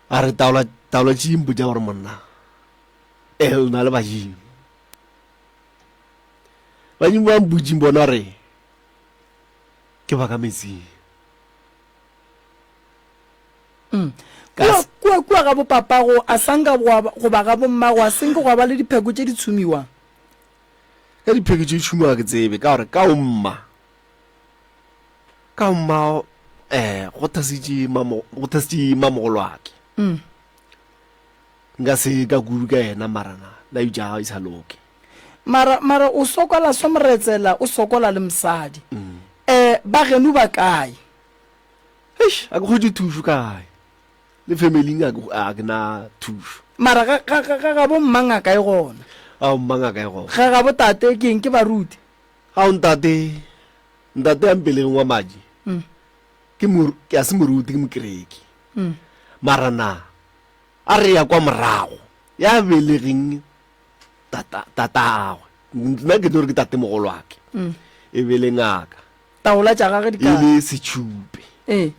a re taola taola tše mpotša gore monna e le na le badimo. Badimo ba mpotšing bona re ke ba ka metsing. Mm. Kua, kua, kua ga bopapago a sa nka goba ga bommago a senke gwa ba le dipheko tše di tshumiwang. Ka dipheko tše di tshumiwa ke tsebe ka gore ka o mma ka o mma eh go thasitše mamo go thasitše mamogolwake. Mm. Nka se ka kudu ka yena marana la itša ga e sa loke. Mara mara o sokola so moretsela o sokola le mosadi. Mm. Eh ba geno ba kae? Eish, a ke hwetše thušo kae? Le family-ing a ke, a ke na thušo. Mara ga, ga, ga, ga gabo mma ngaka e gona. Ga mma ngaka e gona. Ga gabo tate ke eng, ke baruti? Ga o ntate, ntate a mpelegeng wa madi, Mm. ke moru, ke a se moruti, ke mokereki. Mm. Mara na, a re ya kwa morago, ya belegeng tata, tatagwe, nna ke tlo re ke tatemogolwake, Mm. e be le ngaka. Taola tša gage di kae? E le setšhupe. Ee.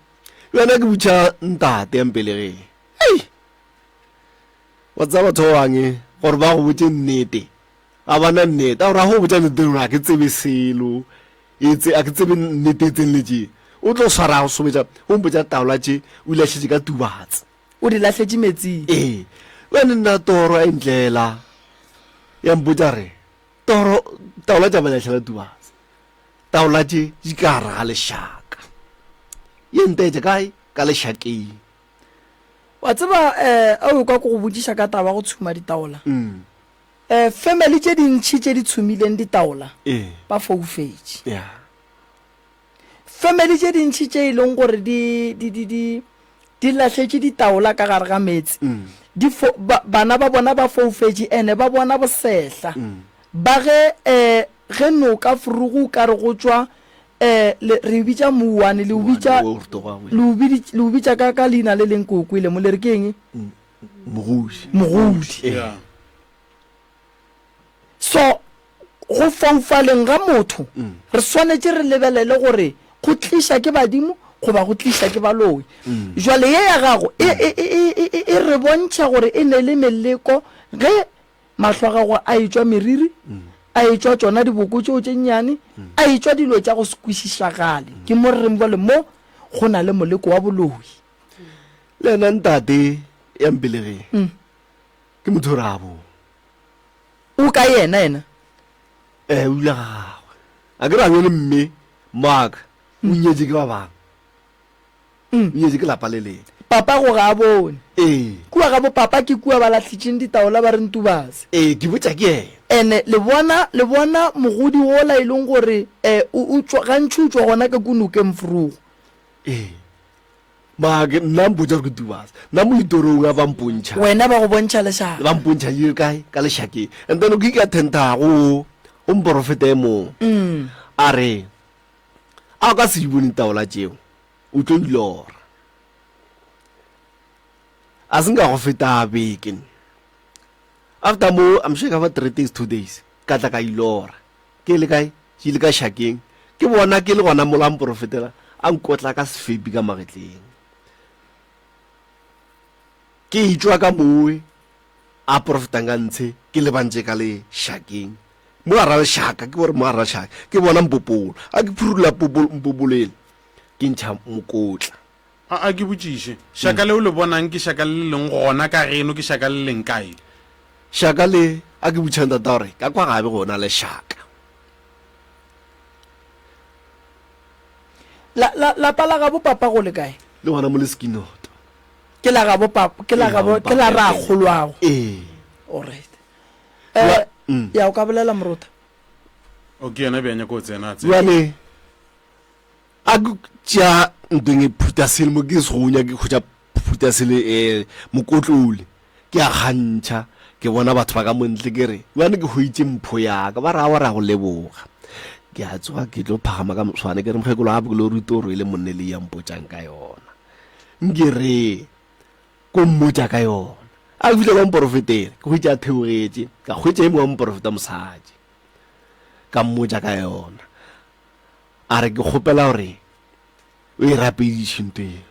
Yona ke butša ntate ya mpelegeng. Wa tseba batho ba bangwe gore ba go botše nnete, ga ba na nnete. A gore a go botša nnete gore ga ke tsebe selo, etse a ke tsebe nnete e tseneletšeng. O tlo swara go sobetša, o mpotša taola tše o di lahletše ka Tubatse. O di lahletše metsing. Ee. Bjale nna toro ya ntlela ya mpotša re toro taola tša ba lahlela Tubatse. Taola tše di ka gare ga lešaka. Ye ntaetša kae? Ka lešakeng. Wa tseba um o kwa ke go botšiša ka taba go tshuma ditaola. Um family tše dintši tše di tshumileng ditaola ba foufetše. Family tše dintši tše e leng gore di di di di di lahletše ditaola ka gare ga meetse di fo ba, bana ba bona ba foufetše ene ba bona bosehla. Ba ge um ge noka frugu o ka re go tšwa Eh, le, re e bitša mouwane, le o bitša, le o biditš, le o bitša ka, ka leina le leng ke o kwele mo, le re ke eng? Mogodi. Mogodi. Yeah. So, go foufaleng ga motho, re swanetše re lebelele gore go tliša ke badimo goba go tliša ke baloi. Jwale ye ya gago e, e, e, e, e, e re bontšha gore e ne le meleko ge Mahlo a gagwe a etšwa meriri, a etšwa tšona diboko tšeo tše nnyane, a etšwa dilo tša go se kwešišagale. Ke mo re reng bjale mo go na le moleko wa boloi. Le yena ntate ya mpelegeng ke motho o re a bo. O ka yena yena? Ee, o dula ga gagwe. A ke re a bjale mme moaka o nyetše ke ba bangwe. Mm. O nyetše ke lapa le lengwe. Papa go ga a bone. Ee. Kua ga bo papa ke kua ba lahlitšeng ditaola ba re ntubase. Ee, ke botša ke yena. Ene le bona, le bona mogodi wola e leng gore eh, o, o tšwa, gantši o tšwa gona ka ku nokeng Vroeg. Ee. Ma ke, nna mpotša gore ke tubase. Nna mo ditorong a ba mpontšha. Wena ba go bontšha lešaka. Ba mpontšha ye kae? Ka lešakeng. And then ke ka thenthago go mporofeta e mongwe. Mm. A re, A o ka se di bone ditaola tšeo, o tlo di lora. A se nka go feta beke. After mo, I'm sure ka ba 3 days, 2 days, ka tla ka ilora. Ke le kae? Ke ile ka shakeng. Ke bona ke le gona mola mporofetela a nkotla ka sefepi ka magetleng. Ke itšwa ka mowe a porofetang ka ntshe ke lebantše ka lešakeng. Mo gara lešaka, ke gore mo gara lešaka, ke bona mpopolo. A ke phurulla mpopolo ele, ke ntšha mokotla. A, a ke botšiše, šaka leo le bonang ke šaka le le leng gona ka geno, ke šaka le leng kae? Šaka le, a ke botšiša ntata gore ka kwa gabe gona lešaka. La, la, lapa la gabo papa go le kae? Le gona mo Leskinoto. Ke la gabo papa, ke la gabo, ke la rakgolwago. Ee. All right. Eh, mm. ya o ka bolela morota. O ke yena bjanya ko tsena tse. Jwale a ke tšea ntweng e phuta sele mo ke segonya ke khotša phuta sele eh mokotlole ke a kgantšha ke bona batho ba ka montle ke re jwale ke hwetše mpho ya ka ba ra wa ra go leboga ke a tsoga ke tlo phagama ka moswane ke re mokgekolo gape ke lo ruta o rwele monne le ya mpotšang ka yona nke re Ko mmotša ka yona. A fihla kwa moporofeteng, ke hwetše a theogetše, ka hwetša e mongwe wa moporofeta mosadi. Ka mmotša ka yona. A re, Ke kgopela gore o e rapediše nto ye,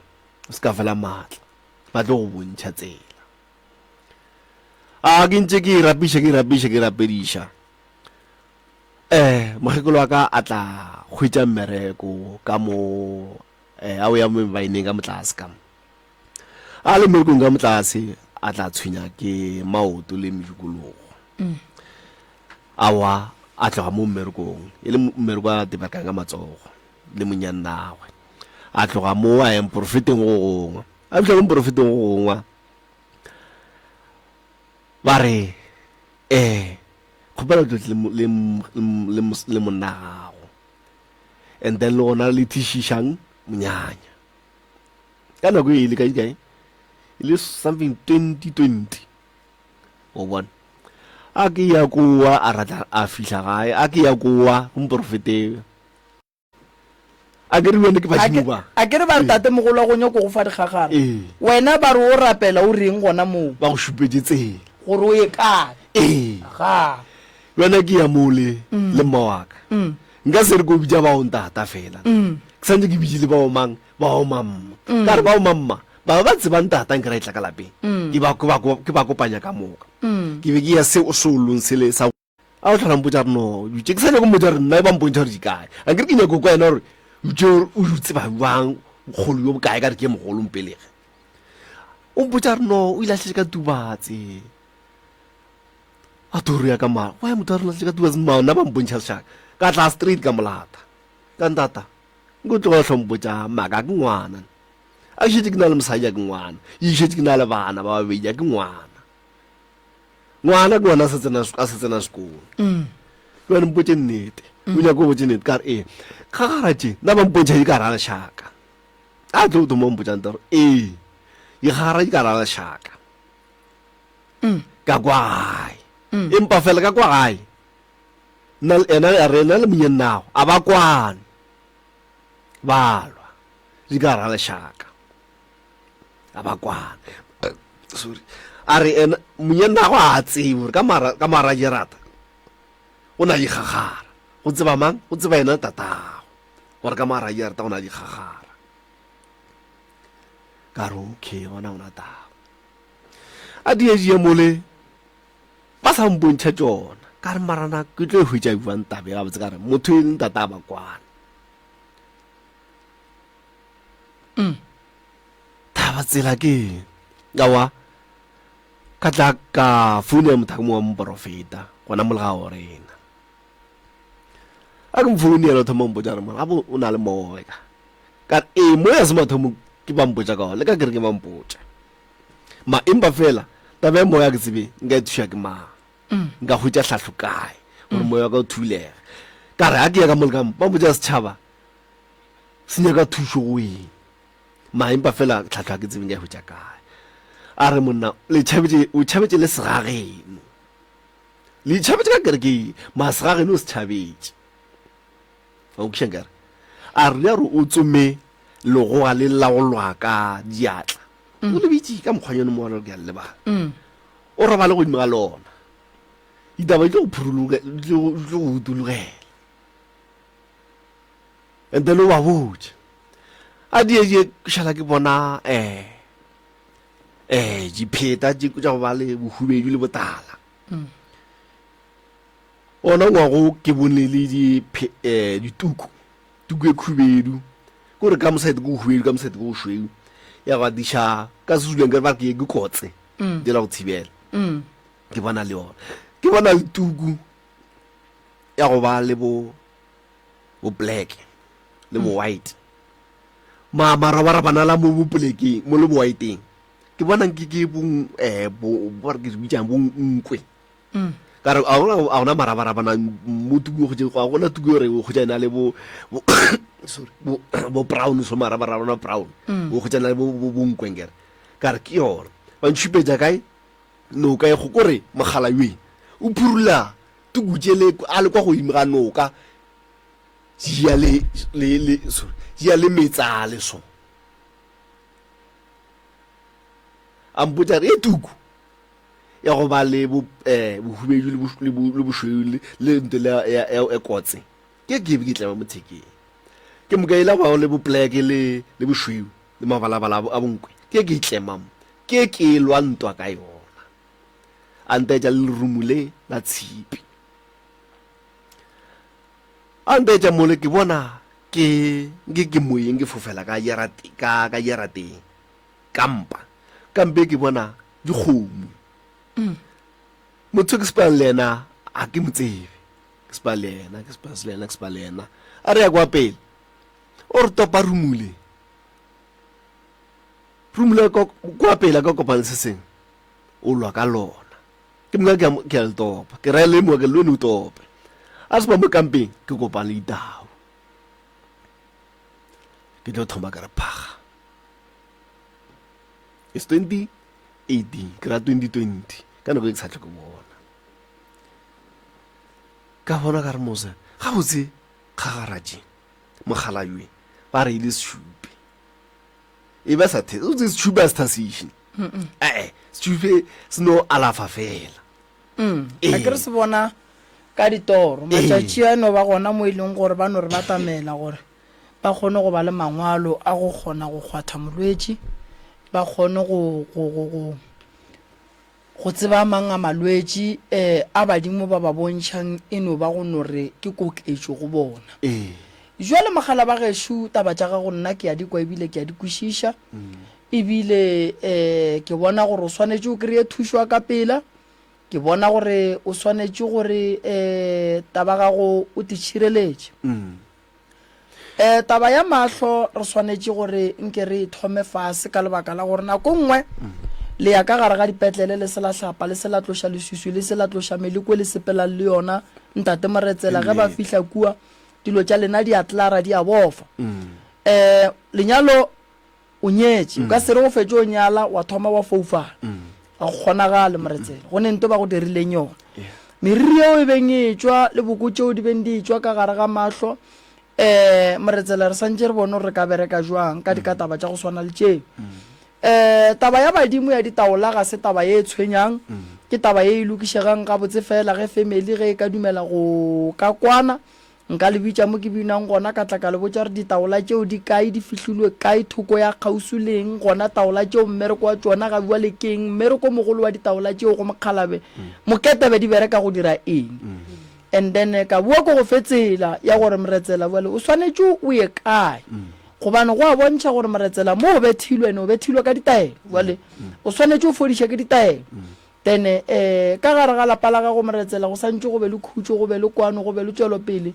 o se ka fela maatla, ba tlo go bontšha tsela. A ke ntše ke e rapiša, ke e rapiša, ke e rapediša. Eh, mokgekolo wa ka a tla hwetša mmereko ka mo, eh, a o ya mo baeneng ka motlase ka mo. A le mmerekong ka motlase a tla tshwenya ke maoto le medikologo. Mm. A wa a tloga mo mmerekong e le mmereko a teberekang ka matsogo le monyannagwe. A tloga mo a ya mporofeteng go gongwe. A fihla ko mporofeteng go gongwe ba re eh kgopela o tlotle le, le, le, le monna gago and then le gona le tlišišang monyanya ka nako e le kae kae e le something 2020 o bona a ke ya kowa a ratla a fihla gae a ke ya kowa go moporofete a ke re wene ke badimo ba a ke re ba re tate mogolo wa go nyako go fa dikgagara Ee. wena ba re o rapela o reng gona moo ba go šupetše tsela gore o ye kae ee ga wena ke ya mole le mma wa ka nka se re ko bitša bao ntata fela ke santse ke bitše le bao mang bao mamma ka re bao mamma. Ba ba tseba ntata nkere a etla ka lapeng. Ke ba, ke ba, ke ba kopanya ka moka. Ke be ke ya se seolong sele sa. A o tlhola mpotša gore no, dutše ke sa nyako mmotša gore nna ba mpontšha gore di kae. Ankere ke nyako kwa yena gore dutše o di tseba bjang bokgolo bjo bokae ka re ke mogolo mpelege. O mpotša gore no o ile a šetše ka Tubatse. A toro ya ka mara, why motho a re šetše ka Tubatse mma nna ba mpontšha lešaka. Ka tla straight ka molata. Ka ntata, nko tlogela tlho mpotša maaka ke ngwana. A ke šetše ke na le mosadi a ke ngwana. E šetše ke na le bana ba babedi a ke ngwana. Ngwana ke ngwana a sa tsena a sa tsena sekolo. Mm. Jwale mpotše nnete. Mm. O nyaka o botše nnete ka re ee. Kgagara tše nna ba mpontšha di ka ra lešaka. A tlo thoma mpotša nta gore ee. Dikgagara di ka ra lešaka. Mm. Ka kwa gae. Mm. Empa fela ka kwa gae. Nna ena a re ena le monyennago a ba kwane. Ba lwa. Di ka ra lešaka. A ba kwane. Sorry. A re ena monyennago a tsebe gore ka mara ka mara jerata go na dikgagara. Go tseba mang? Go tseba yena tatago. Gore ka mara jerata go na dikgagara. Ka re okay gona gona taba. A die die mole ba sa mpontšha tšona. Ka re marana ke tlo e hwetša bjang taba e gabotse ka re motho e leng tata a ba kwane. Mm. Thaba tsela ke eng? Aowa, ka tla ka founela motho wa moporofeta gona mo legago rena. A ke mo founela o thoma mpotša gore mara bo o na le moya. Ka re ee moya se mathomo ke ba mpotša ka ona le ka kerekeng ba mpotša. Ma empa fela taba ya moya ke tsebe nka e thuša ke mang. Mm. Nka hwetša hlahlo kae gore mm. moya wa ka o thulege. Ka re a ke ya ka mo le ka mo ba mpotša setšhaba se nyaka thušo go eng. Ma empa fela tlhahlo ga ke tsebe nka e hwetša kae. A re monna le tšhabetše o tšhabetše le segageno. Le tšhabetše ka kerekeng ma segageno o se tšhabetše. Wa nkwešiša nkare? A re ya re o tsome legoga le la go lwa ka diatla. O le bitše ka mokgwanyane mo ke a le lebala. O robale godimo ga lona. Ditaba di tlo go phuruluge di tlo go utulugela. And then o ba botše. A die die šala ke bona eh eh dipheta tše tša go ba le bohubedu le botala. Mm. Ona ngwago ke bone le di eh dituku tuku e khubedu ko re ka mosadi ko hubedu ka mosadi ko šweu ya go diša ka sezuleng ke ba ke ke kotse mm. di la go thibela mm. ke bona le yona ke bona le tuku ya go ba le bo bo black le bo white ma marabarabana la mo bo polekeng mo le bo whiteng ke bona nke ke bo eh bo ba re ke di bitsang bo nkwe mm. ka re a gona a gona marabarabana mo tuku go ga gona tuku gore go tšana le bo sorry bo bo brown so marabarabana brown mm. go tšana le bo bo nkwe nkere ka re ke yona ba ntšhupetša kae noka e go kore mogala yoe o phurula tuku tšele a le kwa godimo ga noka Jia le, le, le, sorry, jia le metsale so. A mpotša re e tuku ya go ba le bo eh bohubedu le bo le bo le bošweu le le nto le ya ya e kotse. Ke ke be ke tlema mo thekeng. Ke moka ile ba le bo pleke le le bošweu le mabalabala a bonkwe. Ke ke tlema mo. Ke ke lwa ntwa ka yona. A ntaetša le lerumo le la tshipi. A ntaetša mole ke bona ke nke ke moyeng ke fofela ka yarate ka ka yarateng kampa kampe ke bona dikgomo mm. motho ke sepang le yena a ke mo tsebe ke sepa le yena ke sepa le yena ke sepa le yena a re ya kwa pele o re topa rumule rumule kwa pele ka kopane se sengwe o lwa ka lona Ke moka ke a, ke a le topa. Ke raya le moka ke le wene o tope. A se ba mo kampeng, ke kopane le ditau. Ke tlo thoma ka re phaga. It's 2018, ke ra 2020. Ka nako e ke sa tlhoke bona. Ka bona ka re mose, gabotse kgagaratše, mokgalabje, ba re ile sešupe. E ba sa the, o tse sešupe a se thasiše. Ee, sešupe se no alafa fela. Mm. A ke re se bona ka ditoro. Matšatši a no ba gona mo e leng gore ba no re batamela gore ba kgone go ba le mangwalo a go kgona go kgwatha molwetši. ba kgone go, go, go, go, go tseba a mang a malwetši um a badimo ba ba bontšhang e no ba go no re ke koketšo go bona. Ee. Jwale mogala ba gešo taba tša gago nna ke a di kwa ebile ke a di kwešiša ebile um ke bona gore o swanetše o kry-e thušo ya ka pela. Ke bona gore o swanetše gore um taba gago o te tšhireletše. Um taba ya mahlo re swanetše gore nke re e thome fase ka lebaka la gore nako nngwe le ya ka gare ga dipetlele le se la hlapa le se la tloša leswiswi le se la tloša meleko e le sepelang le yona ntate Moretsela ge ba fihla kua dilo tša lena di a tlara di a bofa. Um lenyalo O nyetše. O ka se re o fetše o nyala wa thoma wa foufala. Ga go kgonagale, Moretsela. Go ne nto ba go dirileng yona. Meriri yeo e beng e etšwa le boko tšeo di beng di etšwa ka gare ga mahlo, um Moretsela, re santše re bone gore re ka bereka jwang ka dikataba tša go swana le tšeo. Um taba ya badimo ya ditaola ga se taba ye e tshwenyang, ke taba ye e lokišegang gabotse fela ge family ge e ka dumela go ka kwana. Nka le bitša mo ke binang gona, ka tla ka le botša gore ditaola tšeo di kae, di fihlilwe kae, thoko ya kgauswi le eng, gona taola tšeo mmereko wa tšona ga bjale ke eng, mmereko mogolo wa ditaola tšeo go mokgalabe moketebe di bereka go dira eng. And then ka boa ko go fe tsela ya gore Mretsela bjale o swanetše o ye kae, gobane go a bontšha gore Mretsela mo o bethilwe ene o bethilwe ka ditaelo, bjale o swanetše o fodiše ke ditaelo. Then eh, ka gare ga lapa la gago Moretsela go santše go be le khutšo, go be le kwano, go be le tšwelopele.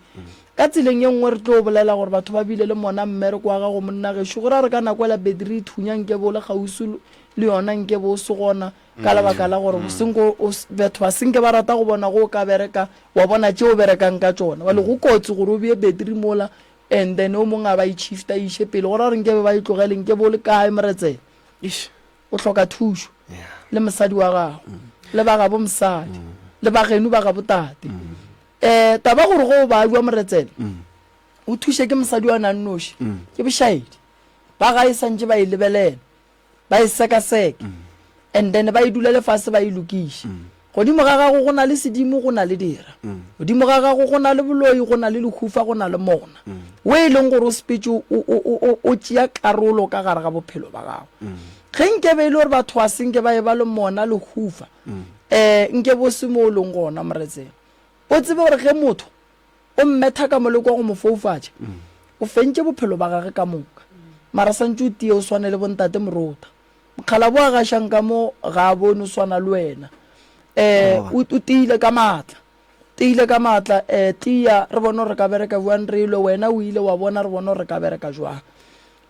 Ka tseleng ye nngwe re tlo bolela gore batho ba bile le mona mmereko wa gago monna gešo, go ra re ka nako ela betri e thunya nke be o le kgauswi le yona nke be o se gona ka lebaka la gore senko o batho ba senke ba rata go bona go o ka bereka wa bona tše o berekang ka tšona. Bjale go kotsi gore o bee betri mola and then o mongwe a ba e shifta a e iše pele, go ra gore nke be ba e tlogele nke be o le kae Moretsela? Eish. O hloka thušo le mosadi wa gago le ba gabo mosadi le ba geno ba gabo tate. Um taba gore go o babja moretsela o thuše ke mosadi wa na nnoši ke bošaedi. Ba gae santše ba e lebelela ba e sekaseke and then ba e dulele fase ba e lokiše. Godimo ga gago go na le sedimo, go na le dira. Godimo ga gago go na le boloi, go na le lehufa, go na le mona. O e leng gore o sepetše o, o, o, o, o tšea karolo ka gare ga bophelo ba gago. Ge nke be e le gore batho ga se nke ba e ba le mona, lehufa, um nke bo se mo o leng gona, Moretsela. O tsebe gore ge motho o mmetha ka moleko wa go mo foufatša, o fentše bophelo ba gage ka moka. Mara santše o tie o swane le bontate Morota. Mokgalabo a gašang ka mo ga a bone o swana le wena. Um o tiile ka maatla. Tiile ka maatla, um tia re bone gore re ka bereka bjang re lwe, wena o ile wa bona re bone gore re ka bereka jwang.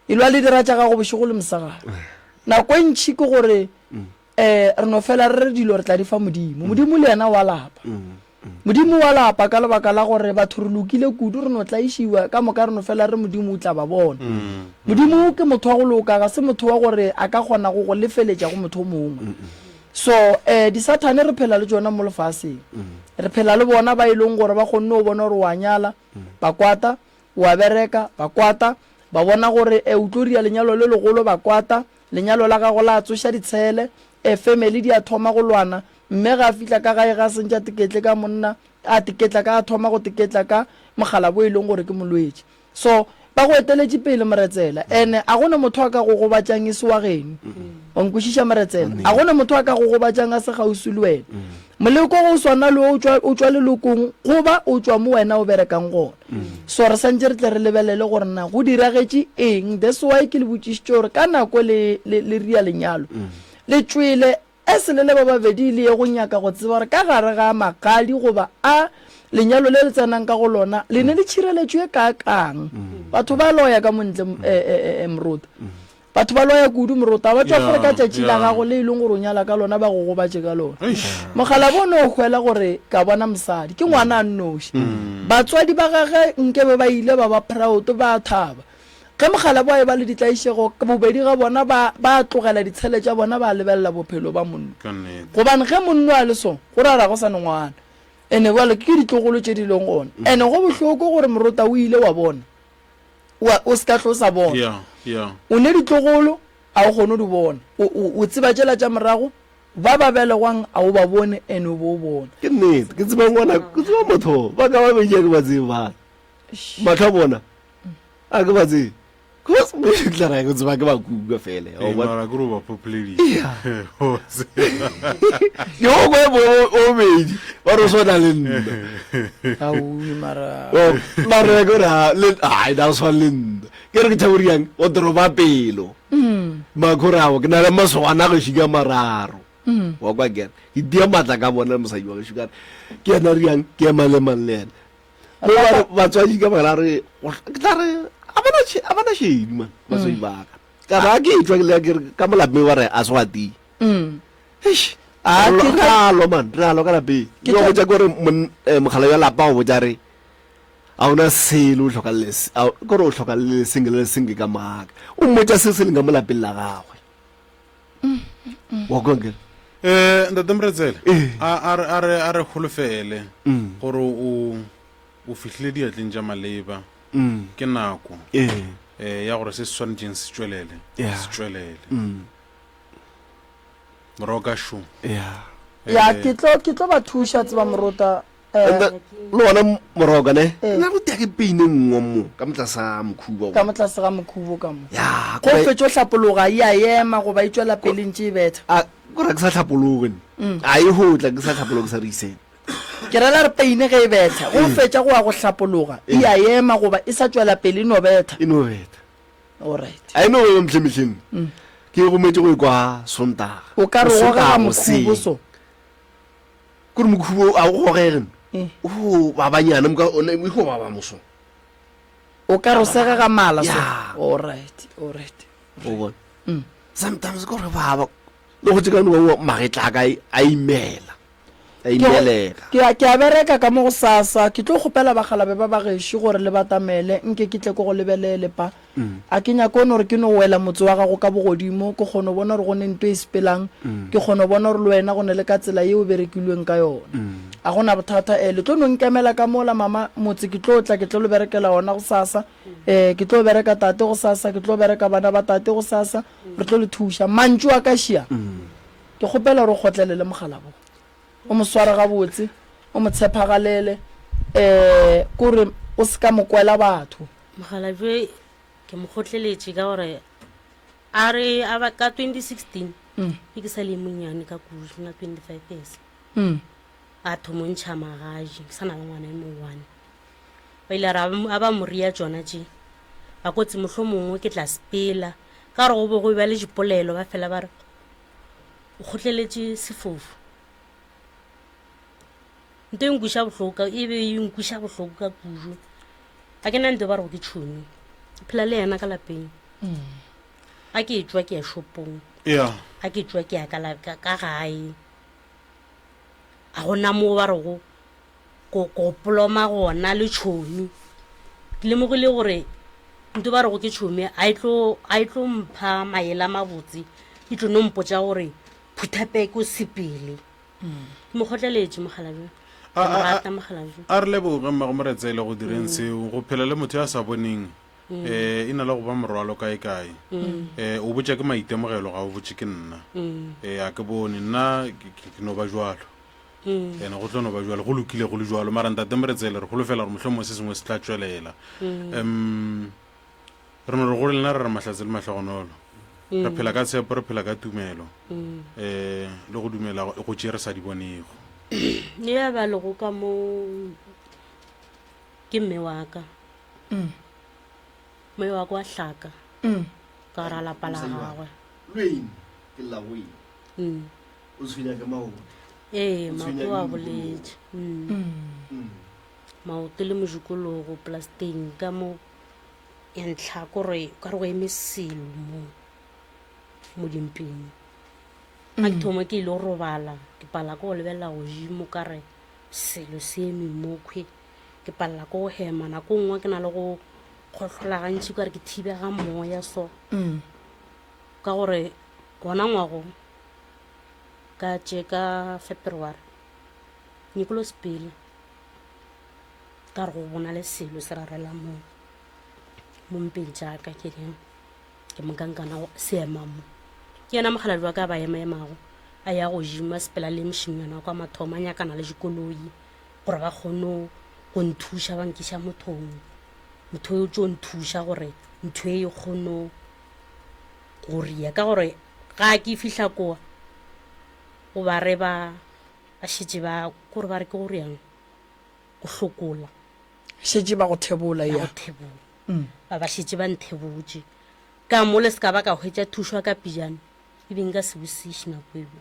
E lwa le dira tša gago bošego le mosegare. Nako e ntšhi ke gore um re no fela re re dilo re tla di fa Modimo. Modimo le yena wa lapa. Modimo wa lapa ka lebaka la gore batho re lokile kudu, re no tlaišiwa ka moka, re no fela re Modimo o tla ba bona. Modimo ke motho wa go loka, ga se motho wa gore a ka kgona go go lefeletša go motho o mongwe. So eh, disathane re phela le tšona mo lefaseng. Re phela le bona ba e leng gore ba kgonne go bona gore wa nyala, ba kwata, wa bereka, ba kwata, ba bona gore eh, o tlo dira lenyalo le legolo, ba kwata, lenyalo la gago la tsoša ditshele, eh, family di a thoma go lwana, Mme ga a fihla ka gae ga sentše a teketle ka monna, a teketla ka a thoma go teketla ka mogala bo e leng gore ke molwetši. So, ba go eteletše pele Moretsela. Ene a go ne motho a ka go gobatšang e se wa geno. Wa nkwešiša Moretsela? A go ne motho a ka go gobatšang a se kgauswi le wena. Moleko go swana le o tšwa o tšwa lelokong goba o tšwa mo wena o berekang gona. So re santše re tle re lebelele gore na go diragetše eng. That's why ke le botšišitše gore ka nako le le le ria lenyalo le tšwele Esele le ba babedi le ye go nyaka go tseba gore ka gare ga magadi goba a lenyalo le le tsenang ka go lona le ne le tšhireletšo e kaakang. Batho ba loya ka montle morota. Batho ba loya kudu morota. Ba tšwa fore ka tšatši la gago le e leng gore o nyala ka lona ba go gobatše ka lona. Mokgalabo o no hwela gore ka bona mosadi. Ke ngwana a nnoši. Batswadi ba gage nkebe ba ile ba ba proud ba thaba. Ge mokgalabje a eba le ditlaišego, bobedi ga bona ba, ba tlogela ditshele tša bona ba lebelela bophelo ba monno. Gobane ge monno a le so, go ra gore ga go sa ne ngwana. Ene bjale ke ditlogolo tše di leng gona. Ene go bohloko gore morota o ile wa bona, wa, o se ka hlo sa bona. Yeah, yeah. O ne ditlogolo, a o kgone go di bona. O, o, o tseba tšela tša morago, ba ba belegwang a o ba bone, ene o bo o bona. Ke nnete, ke tseba ngwana, ke tseba motho, ba ka ba bedi a ke ba tsebe bana. Mahlo a bona, a ke ba tsebe. Ke tla ra go tseba ke ba kuka fele. Ee, mara ke re o ba phopholeditše. Ke o kwe bo o bedi ba re o swana le nna. Aowi mara. Mara ke re le ai da swana le nna. Ke re ke thaboriang o toroba pelo. Mm. Makhorao ke na le masogana go šika mararo. Mm. Wa kwa ke re ke tia matla ka bona mosadi wa gešo ka re ke yena riang ke ema le mang le yena. Mo ba re batswadi ka baka la re ke tla re a bana a bana shedi man batswadi mm. ba ka. Ka re a ke etšwa ke le ke re ka mo lapeng ba re a se wa tii. Mm. Eish. A Re ke re a lwa man, re a lwa ka lapeng. Ke Ke go tla- botša ke gore mon- eh, mogala ya lapa go botša re a ona selo o hloka le se- a- ke gore o hloka le lesenge le lesenge ka maaka. O mmotša se se leng ka mo lapeng la gagwe. Wa kwa nkere? Eh, Ntate Mretsele, Ee. a a re a re a re holofele Mm. gore o o fihlile diatleng tša maleba. Mm. Ke nako Ee. eh ya gore se se swanetšeng se tšwelele, Yeah. se tšwelele. Mm. Moroka šo. Yeah. Ya Eh, ke tlo ke tlo ba thuša tseba morota. Eh, And the- le gona moroka ne Eh. nna go tia ke peine nngwe mo ka motlasa mokhubo ka mo tlase ga mokhubo ka mo. ya Go fetšo hlapologa e a ema goba e tšwela pele ntše e betha. a kore ke sa hlapologe ne a e go tla ke sa hlapologe sa reisene Ke rela re peine ge e betha, go fetša go ya go hlapologa e a ema goba e sa tšwela pele e no betha. e no betha Alright. a e no ema mehleng mehleng ke rometše go e kwa sontaga O ka re Sontaga gogela goseng. mokhubo so. Kore mokhubo a o gogege Eh. o babanyana moka one e go baba moso O ka re o segega mala so. Yeah. Alright, alright. o bona Mm. sometimes kore baba le go tse ka no magetla a ka a imela a imelega Ke a, ke a bereka ka mo go sasa. Ke tlo kgopela bakgalabe ba ba gešo gore le batamele, nke ke tle ke go lebelele pa. A ke nyake o no re ke no wela motse wa gago ka bogodimo, ke kgone go bona gore go ne nto e sepelang, ke kgone go bona gore le wena go ne le ka tsela ye o berekilweng ka yona. A go na bothata. Eh, le tlo no nkemela ka mola, mama, motse ke tlo tla, ke tlo le berekela ona gosasa. Eh, ke tlo bereka tate gosasa, ke tlo bereka bana ba tate gosasa, re tlo le thuša. Mantšu a ka šia. Ke kgopela gore o kgotlelele mogala bo. O mo sware gabotse, o mo tshepagalele, eh, kore o se ka mo kwela batho. Mokgalabje ke mo kgotleletše ka gore a re a ba ka 2016 Mm. e ke sa le monnyane ka kudu ke na 25 years Mm. a thomo ntšha magaji ke sa na le ngwana e mongwane ba ile a re a ba- a ba moria tšona tše ba kotsi mohlho mongwe ke tla sepela ka gore go be go ba le dipolelo ba fela ba re o kgotleletše sefofu Nto e nkweša bohloko ka e be e nkweša bohloko ka kudu. Ga ke na nto ba rego ke tšhomi. Ke phela le yena ka lapeng. Ga ke tšwa ke ya shopong. Ya. Ga ke tšwa ke ya ka la- ka ka gae. Ga gona mo ba rego ko ko poloma gona le tšhomi. Ke lemogile gore nto ba rego ke tšhomi a e tlo a e tlo mpha maele a mabotse. E tlo no mpotša gore phutha peke o sepele. Ke mo kgotleletše mokgalabje. Ke mo rata mokgalabje. A re leboge Mmago Moretsele go direng seo. Go phela le motho ya sa boneng um e na le go ba morwalo kae-kae. Um o botša ke maitemogelo ga o botše ke nna. Um a ke bone nna ke no ba jwalo. Ene go tlo no ba jwalo go lokile go le jwalo. Mara Ntate Moretsele re holofela gore mohlomongwe se sengwe se tla tšwelela. Um Re no re go lena re re mahlatse le mahlogonolo. Re phela ka tshepo, re phela ka tumelo, um le go dumela go tše re sa di bonego. Le ya ba lego ka mo ke mme wa ka. Mme wa ka wa hlaka ka gara lapa la gagwe. Lweng ke lla go eng? O tshwenya ke maoto. Ee, maoto wa boletše. Maoto le mojikologo plasteng ka mo. Ya ntlha kore ka re go eme selo mo mo dimpeng ga ke thoma ke ile go robala ke palela ke go lebelela godimo ka re selo se eme mokhwe ke palela ke go hema nako nngwe ke na le go kgohlola gantši ka re ke thibega moya so mm. ka gore gona ngwago ka tše ka february nyekolo sepele ka re go bona le selo se rarela mo mo mpeng jaaka ke reng ke mokankana se ema mo ke yena mokgaladi wa ka ba ema emago a ya godimo a sepela le mošimnyana wa kwa mathomo a nyakana le dikoloi gore ba kgone go nthuša ba nkiša mothong. Motho o tšo nthuša gore ntho e e kgono go ria ka gore ga ke fihla koa go ba re ba ba šetše ba kore ba re ke go riang go hlokola šetše ba go thebola ya go thebola mm. ba ba šetše ba nthebotše ka mo le se ka ba ka hwetša thušwa ka pijana e be nka se bosiše nako eo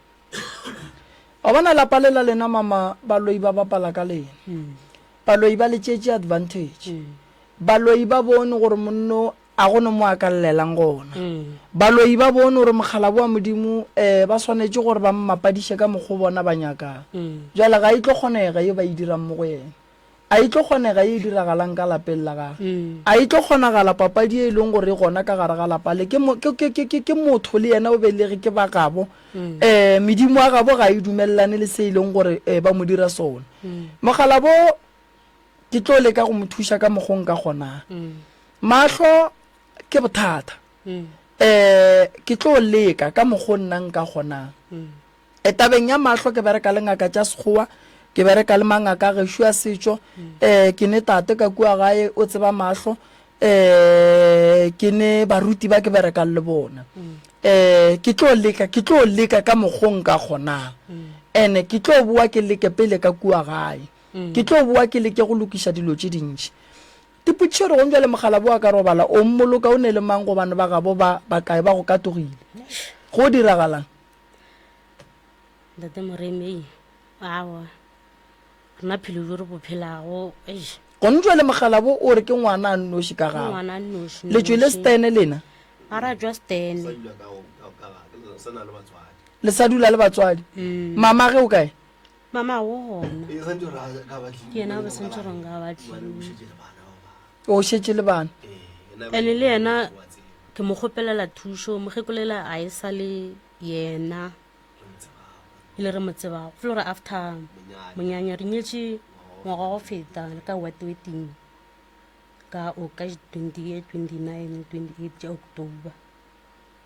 wa bona lapa le la lena mama baloi ba bapala ka lena mm. Baloi ba le tšeetše advantage. Baloi ba bone gore monno a go no mo a ka llelang gona. Baloi ba bone gore mokgalabo wa Modimo um ba swanetše gore ba mmapadiše ka mokgo bona ba nyakang. Bjale ga e tlo kgonega ye ba e dirang mo go yena. A e tlo kgonega ye e diragalang ka lapeng la gagwe. A e tlo kgonagala papadi ye e leng gore e gona ka gare ga lapa le. Ke, ke, ke, ke, ke, ke motho le yena o belege ke ba gabo. Um medimo ya gabo ga e dumelelane le se e leng gore um ba mo dira sona. Mokgalabo ke tlo leka go mo thuša ka mokgo nka kgonang. Mahlo ke bothata. Um ke tlo leka ka mokgo nna nka kgonang. E tabeng ya mahlo ke bereka le ngaka tša Sekgowa, ke bereka le mangaka a gešo a setšo. Um ke ne tate ka kua gae o tseba mahlo. Um ke ne baruti ba ke berekang le bona. Um ke tlo leka, ke tlo leka ka mokgo nka kgonang. Ene ke tlo boa ke leke pele ka kua gae. Ke tlo boa ke leke go lokiša dilo tše dintši. Dipotšišo re gong bjale mokgalabo a ka robala o mmoloka o ne le mang gobane ba gabo ba bakae ba go katogile. Go diragalang? Ntate Moremi, aowa rena phelo jo re bo phelago eish. Gone jwale mokgalabo o re ke ngwana a nnoši ka gago. Ngwana a nnoši. Le tšwele stene lena? Ga ra tšwa stene. Le sa dula le batswadi? Mm. Mama ge o kae? Mama o gona. Ke yena ba santse gore nka batlile. O šetše le bana. Ene le yena ke mo kgopelela thušo, mokgekolela a e sa le yena e le re mo tsebago. Fela gore after monyanya re nyetše ngwaga wa go feta le ka wat wedding ka o ka 28 29 28 tša October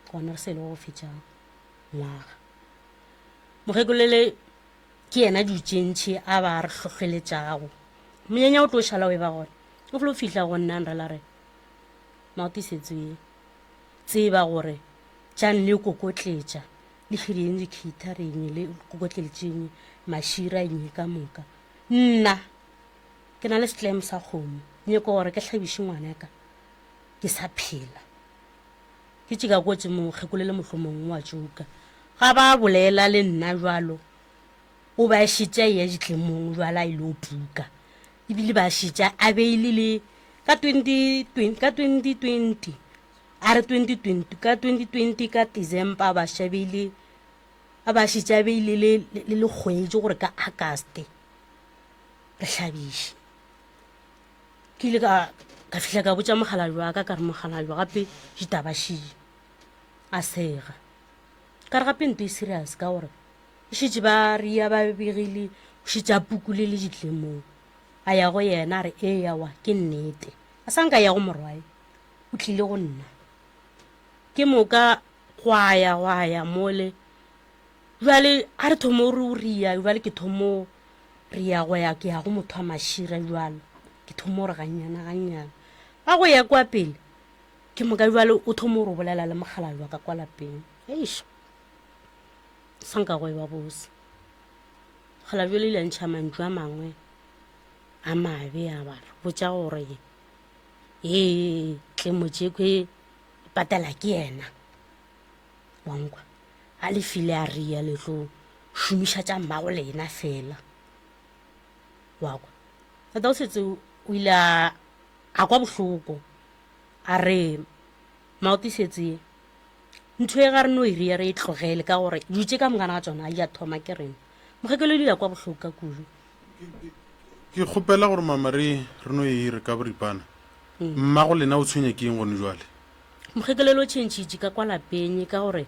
gona re se le go fetša ngwaga. Mokgekolele ke yena dutšentšhi a ba re hlohleletšago. Monyanya o tlo šala o e ba gona. O flo fihla go nna nrela re maotisetso ye tseba gore tšang le kokotletša le hireng di-catering le kokotletšeng mašira eng ka moka. Nna ke na le setlemo sa kgomo nyeko gore ke hlabiše ngwanaka ke sa phela. Ke tše ka kotsi mokgekolo le mohlomongwe wa tšuka. Ga ba bolela le nna jwalo, o ba šetše a eya ditlemong jwalo a ile o puka. Ebile ba šetše a beile le ka 2020, ka 2020, a re 2020, ka 2020 ka December ba šetše a beile, a ba šetše a beile le, le lekgwetši gore ka August re hlabiše. Ke ile ka ka fihla ka botša mokgalabje wa ka ka re mokgalabje gape ditaba šie a sega ka re gape nto e serious ka gore e šetše ba ria ba begile o šetše a pukule le ditlemong a ya go yena a re ee awa ke nnete a sa nka ya go morwae o tlile go nna ke moka gwa ya gwa ya mole jale a re thomo re o ria jale ke thomo Re ya go ya ke ya go motho wa mašira jwalo ke thoma gore gannyana gannyana ga go ya kwa pele ke moka jwale o thoma gore o bolela le mokgalabje wa ka kwa lapeng eish sa nka go e ba bose mokgalabje le ile a ntšha mantšu a mangwe a mabe a ba re botša gore ee tlemo tšekwe patela ke yena wankwa a le file a ria le tlo šomiša tša mmago lena fela wa kwa tata o setse o ile a a kwa bohloko a re maoto setse ntho e ga re no e ria re e tlogele ka gore dilo tše ka mokana ga tsona a di a thoma ke rena mokgekelo di ya kwa bohloko ka kudu Ke kgopela gore mama re re no e re ka boripana. Mmago lena o tshwenya ke eng gone jwale? Mokgekelelo o tšhentšhitše ka kwa lapeng ka gore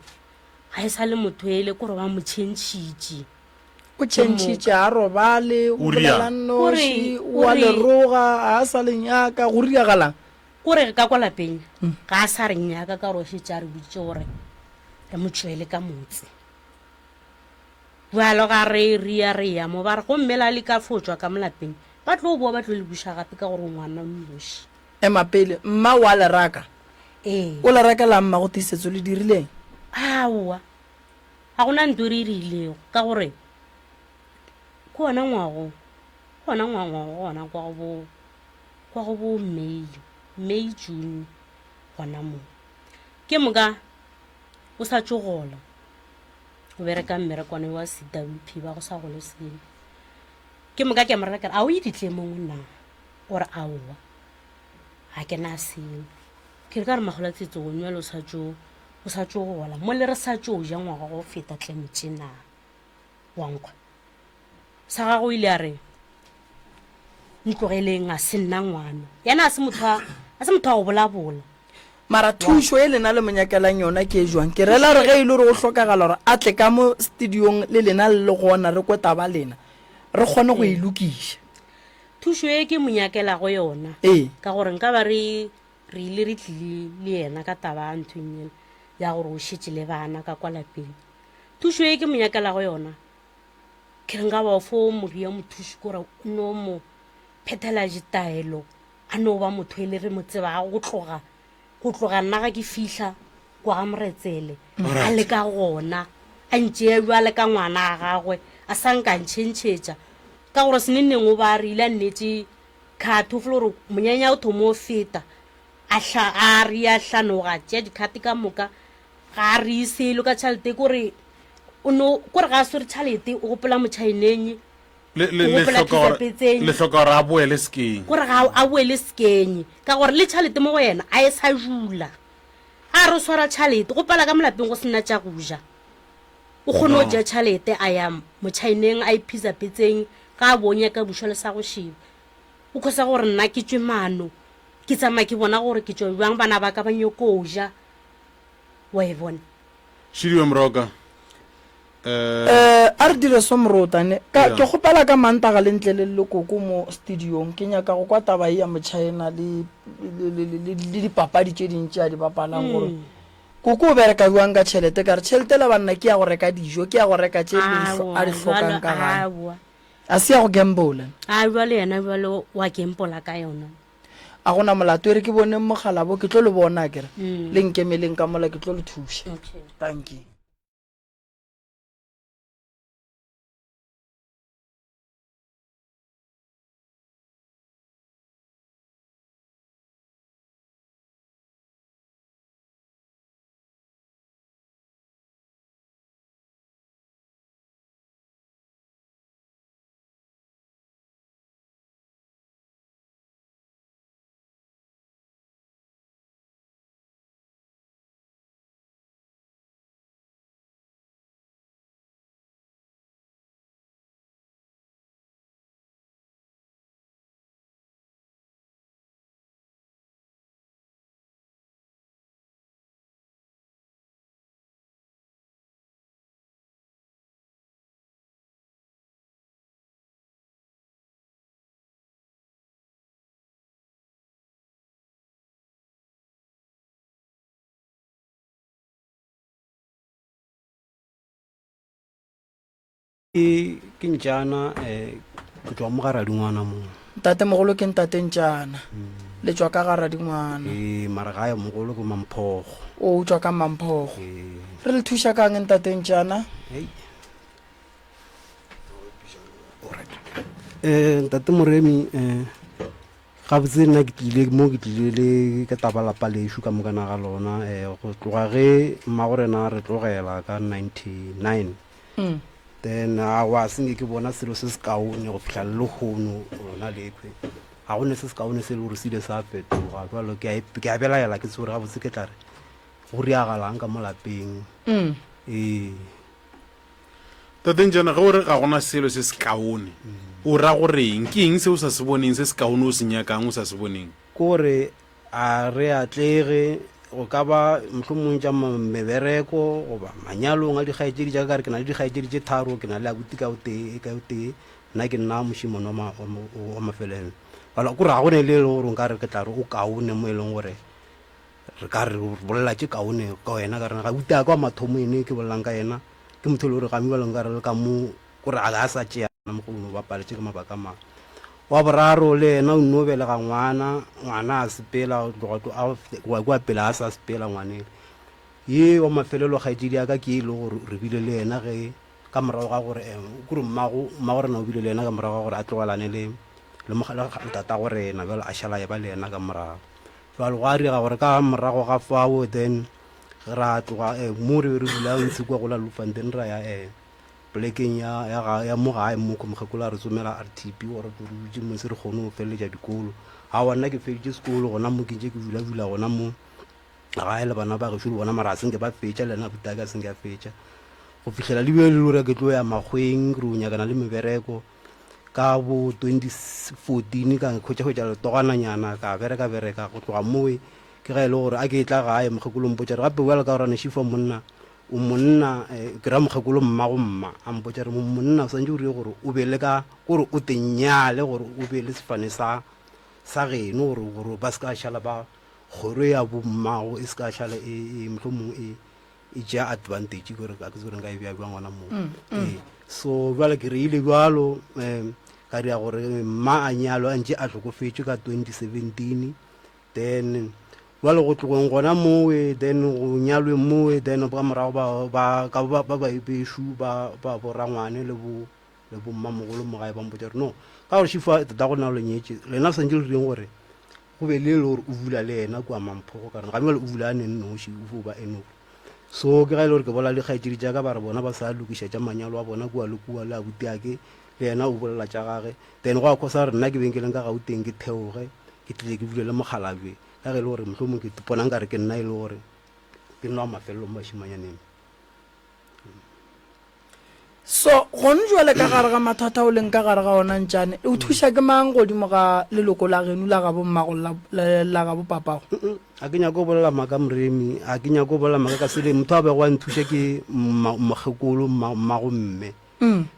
ga e sa le motho ele kore ba mo tšhentšhitše. O tšhentšhitše a robale, o bolela nnoši, o a leroga, ga a sa le nyaka, go diragalang? Kore ka kwa lapeng ga a sa re nyaka ka gore o šetše a re boditše gore re mo tšwele ka motse. Bjalo ga re ria re ya mo ba re gomme la le ka fo tšwa ka mo lapeng ba tlo boa ba tlo le buša gape ka gore o ngwana o nnoši. Ema pele, mma o a le raka? Ee. O le rakelang mmago Tiisetso? Le dirileng? Aowa, ga go na nto e re e dirilego ka gore ke ona ngwago, ke ona ngwangwago gona kwa go bo, kwa go bo May, May, June gona mo. Ke moka o sa tšo gola, o bereka mmerekwana wa CWP ba go sa gole selo. Ke moka ke a mo rera ka re, a o ye ditlemong na? O re, Aowa, ga ke na selo. Ke re ka re Magolatsetse o nwele o sa tšo o sa tšo gola mo le re sa tšo ja ngwaga go feta tlemo tše na wa nkwa sa gago o ile a re ntlogeleng a se nna ngwana yena a se motho a se motho wa go bolabola Mara thušo e lena le mo nyakelang yona ke e jwang? Ke rela gore ge e le gore go hlokagala gore a tle ka mo studiong le lena le le gona re kwe taba lena re kgone go e lokiša. Thušo e ke mo nyakelago yona, Ee. ka gore nka ba re re ile re tlile le yena ka taba ya nthong yela ya gore o šetše le bana ka kwa lapeng. Thušo e ke mo nyakelago yona, ke re nka ba o fo moria mothuši kore o no mo phethela ditaelo, a no ba motho e le re mo tsebago go tloga go tloga nna ga ke fihla kwa ga Moretsele a le ka gona a ntšea bjale ka ngwana a gagwe a sa nka ntšhentšhetša ka gore senenneng o ba re ile a nnetše khatho fela gore monyanya o thomo o feta a hla a re a hlanoga tšea dikhate ka moka ga a re selo ka tšhelete kore o no kore ga a swere tšhelete o gopola motšhaeneng Le, le, le gopola hloka gore, Phizapetseng. le hloka gore a boele sekeng. Gore ga a boele sekeng ka gore le tšhalete mo go yena a e sa jula. A re o swara tšhalete, go pala ka molapeng go sena tša go ja. O kgone go No. tšea tšhalete a ya motšhaeneng a iphizapetseng ga a bo nyaka bušwa le sa go šeba. O khosa gore nna ke tšwe mano ke tsamaya ke bona gore ke tšwa bjang bana ba ka ba nyoko ja. Wa e bona? Šidiwe Moroka. Eh, Eh, a re dire so morota ne ka Yeah. ke kgopela ka mantaga le ntle le lekoko mo studiong ke nyaka go kwa taba ye ya motšhaena le le- le- le- le le dipapadi tše dintši a di bapalang gore koko o bereka bjang ka tšhelete ka re tšhelete la banna ke ya go reka dijo ke ya go reka tše le di hlo- a di hlokang ka gae Aowa, a se ya go gambola a jwale yena jwale wa gempola ka yona. A gona molato e re ke boneng mogalabo ke tlo le bona akere le nkemeleng ka mola ke tlo le thuša. Okay. Dankie. Ke ke Ntšana eh ke tšwa mo ga Radingwana mo. Ntatemogolo ke Ntate Ntšana. Le tšwa ka ga Radingwana. Ee, mara gae mogolo ke Mamphogo. O tšwa ka Mamphogo. Ee. Re le thuša kang Ntate Ntšana? Hei. Eh Ntate Moremi eh Gabotse nna ke tlile mo ke tlile le ka taba lapa lešo ka moka naga lona um go tloga ge mmagorena re tlogela ka 99 Mm. then a wa senke ke bona selo se se kaone go fihla le lehono lona lekhwe ga go ne se se kaone se e le gore se ile sa fetoga jalo ke a ke a belaela ke tse gore gabotse ke tla re go riagalang ka mo lapeng Mm. ee Tate Ntšana, ge o re ga gona selo se sekaone, o ra go reng? Ke eng se o sa se boneng se sekaone o se nyakang o sa se boneng? Ke gore a re atlege, go ka ba mohlomong tša mebereko goba manyalong a dikgaetšedi tša ka, ka re ke na le dikgaetšedi tše tharo, ke na le abuti ka o tee, ka o tee, nna ke nna mošemane wa wa mafelelo. Ke gore ga go ne le e leng gore nka re ke tla re o kaone mo e leng gore Re ka re bolela tše kaone ka wena ka rena ga uta ka wa mathomo ene ke bolelang ka yena ke motho e le gore ga bjalo nka re le ka mo kore a ga a sa tšea mogolo ba paletše ka mabaka a mangwe. Wa boraro le yena o nno belega ngwana, ngwana a sepela, go tloga a go ya kua pele a sa sepela ngwanele. Ye wa mafelelo kgaetšedi ya ka ke e le gore re bile le yena ge ka morago ga gore eh, kore mmago mmago rena o bile le yena ka morago ga gore a tlogelane le le le tatago rena bjalo a šala ya ba le yena ka morago. Bjalo gwa direga gore ka morago ga fao then ra tloga eh, mo re be re dula ntshe kua go la Bloemfontein ra ya eh, polekeng ya, ya, ga, ya mo gae mo mokgekolo a re tsomela RTP gore re dutše mo se re kgone go feleletša dikolo. Aowa nna ke feditše sekolo gona mo ke ntše ke dula-dula gona mo gae le bana ba gešo le bona mara a senke ba fetša le yena abuti a senke a fetša go fihlela le bjale le gore ke tlo ya makgweng re o nyakana le mebereko ka bo 2014 ka hwetša-hwetša letogananyana ka bereka-bereka go tloga mowe ke ga e le gore a ke tla gae mokgekolo mpotša re gape bjalo ka gore ne šifa monna o monna eh, ke ra mokgekolo mmago mma a mpotša re monna o swantse o rile gore o be le ka gore o tenyale gore o be le sefane sa sa geno gore gore ba se ka šala ba kgoro ya bommago e se ka šala e, e mohlomong e e tšea advantage gore ka ke tsore nka e bea bjang gona moo mm, mm. ee so bjale ke reile bjalo um ka dira gore mma a nyalo a ntše a hlokofetše ka 2017 then bjale go tlogeng gona mowe then go nyalwe mowe then ka morago ba ba ka ba ba bešo ba ba borangwane le bo le bommamogolo mo gae ba mpotša gore no ka gore šifa tata go na lo nyetše lena swantse le direng gore go be le le gore o bula le yena kua mamphogo ka rena ga bjale o bula a ne nnoši o fo ba enoki so ke ga e le gore ke bola le kgaetšedi tša ka ba re bona ba sa lokiša tša manyalo a bona kua le kua le abuti ake le yena o bolela tša gage then go a khosa gore nna ke beng ke leng ka gauteng ke theoge ke tlile ke bule le mokgalabje ka ge e le gore mohlomong ke ipona nkare ke nna e le gore ke nna wa mafelelo mo bašimanyaneng. So gone jwale ka gare ga mathata o leng ka gare ga ona ntšane, o thuša ke mang godimo ga leloko la geno la gabo mmago la la gabo papago? Ga ke nyake go bolela maaka Moremi, ga ke nyake go bolela maaka ka sele motho a bego a nthuša ke mokgekolo mmago mme.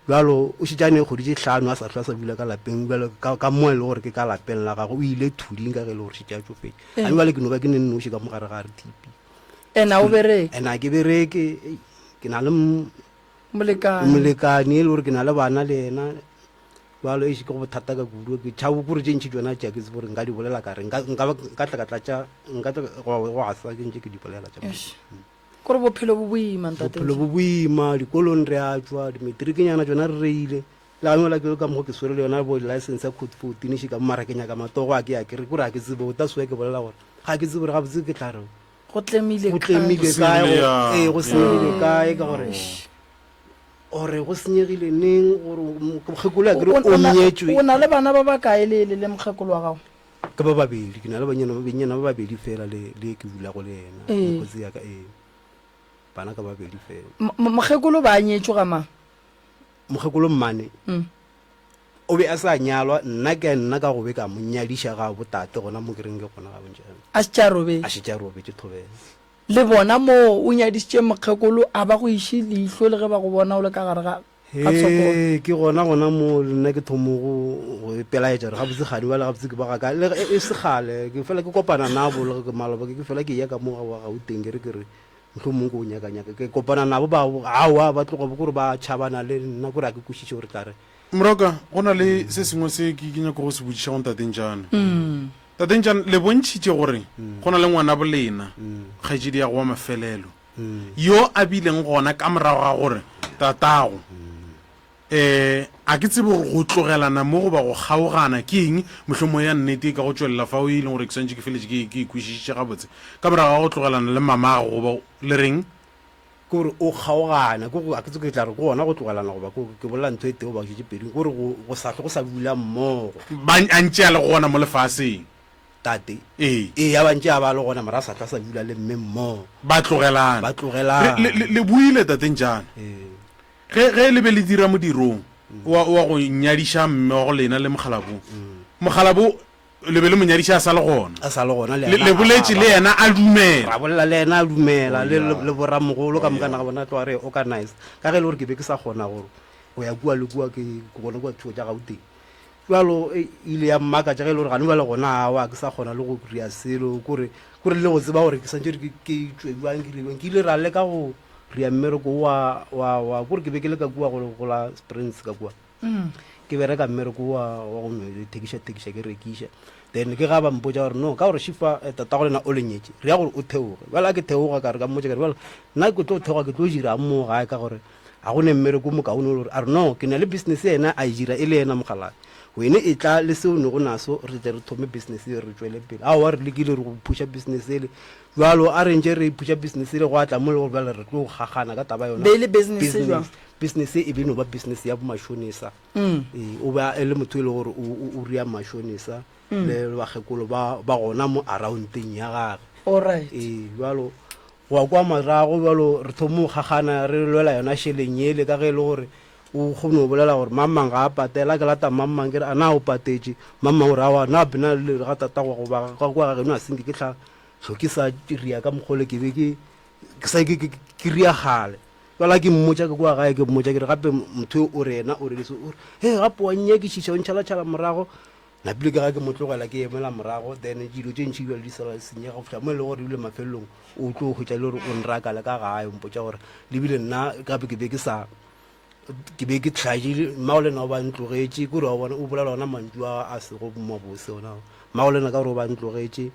Bjalo o šetše a ne kgwedi tše hlano a sa hlwa a sa dula ka lapeng bjalo ka, ka mo e le gore ke ka lapeng la gagwe o ile thuding ka ge e le gore šetše a tšofetše. A bjale ke no ba ke ne nnoši ka mo gare ga RTP. Ene a o bereke? Ene a ke bereke, ke na le molekane molekane e le gore ke na le bana le yena. Bjalo eish ke go bothata ka kudu ke tšhabo kore tše ntši tšona tša ke tsebe gore nka di bolela ka re nka nka nka tla ka tlatša nka tla go go asa ke ntše ke di bolela tša. Kore bophelo bo boima ntate. Bophelo bo boima, dikolong re a tšwa, dimetrikinyana tšona re reile. Le ga mola ke le ka mokgo ke swere le yona bo license ya code 14 še ka mo mara ke nyaka matogo a ke ya ke re kore ga ke tsebe that's why ke bolela gore ga ke tsebe gore gabotse ke tla re Go tlemile go tlemile kae go ee go senyegile kae ka gore gore go senyegile neng gore mokgekolo a kere o nyetšwe. O na le bana ba bakae le le le mokgekolo wa gago? Ke ba babedi, ke na le banyana bennyana ba babedi fela le le ke dulago le yena, Ee. mokgotsi ya ka ee. Bana ka babedi fela. M- m- Mokgekolo ba nyetšwe ga mang? Mokgekolo mmane Mm. o be a sa nyalwa, nna ke nna ka gobe ka mo nyadiša ga botate gona mo ke reng ke gona ga bontši. A šetše a robetše. A šetše a robetše thobela. Le bona moo o nyadišitše mokgekolo a ba go iše leihlo le ge ba go bona o le ka gare ga ga tshokolo. Hee, ke gona gona mo le nna ke thomogo go ipelaetša gore gabotse kgane bjale gabotse ke ba ga kae. Le ge e se kgale, ke fela ke kopana nabo le ge ke maloba ke fela ke eya ka mo ga Gauteng ke re ke re mohlomongwe ke o nyaka-nyaka. Ke kopana nabo ba aowa ba tloga kore ba tšhabana le nna kore ga ke kwešiše gore tla re. Moroka, go na le se sengwe se ke ke nyako go se botšiša go Ntate Ntšane. Tate Ntšane, le bontšhitše gore go na le ngwanabolena, kgaetšedi ya go wa mafelelo, yo a bileng gona ka morago ga gore tatago um a ke tsebe gore go tlogelana mo goba go kgaogana ke eng, mohlomongwe ya nnete e ka go tšwelela fao e leng gore ke swantše ke feletše ke ke e kwešišitše gabotse, ka morago ga go tlogelana le mamago goba le reng? Ke gore o kgaogana, ke go, a ke tsebe ke tla re ke gona go tlogelana goba ke, ke bolela ntho e tee goba tše pedi, ke gore go, go sa hlwe go sa dula mmogo. Ba a ntše a le gona mo lefaseng. Tate. Ee. Ee, a ba ntše a ba le gona, mara a sa hlwa a sa dula le mme mmogo. Ba tlogelana. Ba tlogelana. Le, le, le buile, Tate Ntšana. Ee. Ge, ge le be le dira modirong wa, wa go nyadiša mme wa go lena le mokgalabo, mokgalabo le be le mo nyadiša a sa le gona. A sa le gona, le Le, yena le a boletše ba. le yena a dumela. Ra bolela le yena a dumela, Oh, le, yeah. le, le boramogolo ka Oh, moka na yeah. ga bona tloga re organize. Ka ge e le gore ke be ke sa kgona gore go ya kua le kua, ke, ke gona kua thoko tša Gauteng. Bjalo e ile ya mmakatša ge e le gore gane bjale gona aowa ke sa kgona le go ria selo, kore kore le go tseba gore ke swantše ke ke tšwe bjang ke rie bjang. Ke ile ra leka go ria mmereko wa wa wa kore ke be ke le ka kua go go la Springs ka kua. Ke bereka mmereko wa wa go no thekiša thekiša ke rekiša. Then ke ga ba mpotša gore no ka gore šifa eh, tatago lena o le nyetše re ya gore o theoge. Bjale a ke theoga ka re ka mmotša ka re bjale nna ke tlo theoga ke tlo dirang mo gae ka gore ga go ne mmereko o mokaone o le gore a re no ke na le business yena a e dira e le yena mogaladi. Wene e tla le seo ne go naso re tle re thome business e re tšwele pele. Aowa re lekile re go phusha business ele bjalo a re ntše re phusha business ele gwa tla mo le gore bjale re tlo gagana ka taba yona. Be e le business e jwang? Business e be no ba business ya bomashonisa. Mm. Ee, o be e le motho e le gore o ria mashonisa mm. le bakgekolo ba ba gona mo aroundeng ya gage. Alright. Ee, bjalo go kwa morago bjalo re thomo gagana re lwela yona šeleng ele ka ge e le gore o kgone go bolela gore mang mang ga a patela ke lata mang mang ke re a na o patetše mang mang o re awa na bena le ga tata go ba ka kwa ga geno a senke ke tlha hlo ke sa ria ka mokgole ke be ke ke sa ke ke ria gale Jwale ke mmotša ke kwa gae ke mmotša ke re gape motho yo o re yena o re le so o re he gape wa nnyakišiša o ntšhalatšhala morago napile ke ga ke mo tlogela ke emela morago then dilo tše ntši bjale di sala di senyega go fihla mo e le gore ebile mafelelong o tlo hwetša le gore o nraka le ka gae o mpotša gore lebile nna gape ke be ke sa ke be ke tlhajile mmago le nna o ba ntlogetše kore wa bona o bolela ona mantšu a a sego mabose ona mmago le nna ka gore o ba ntlogetše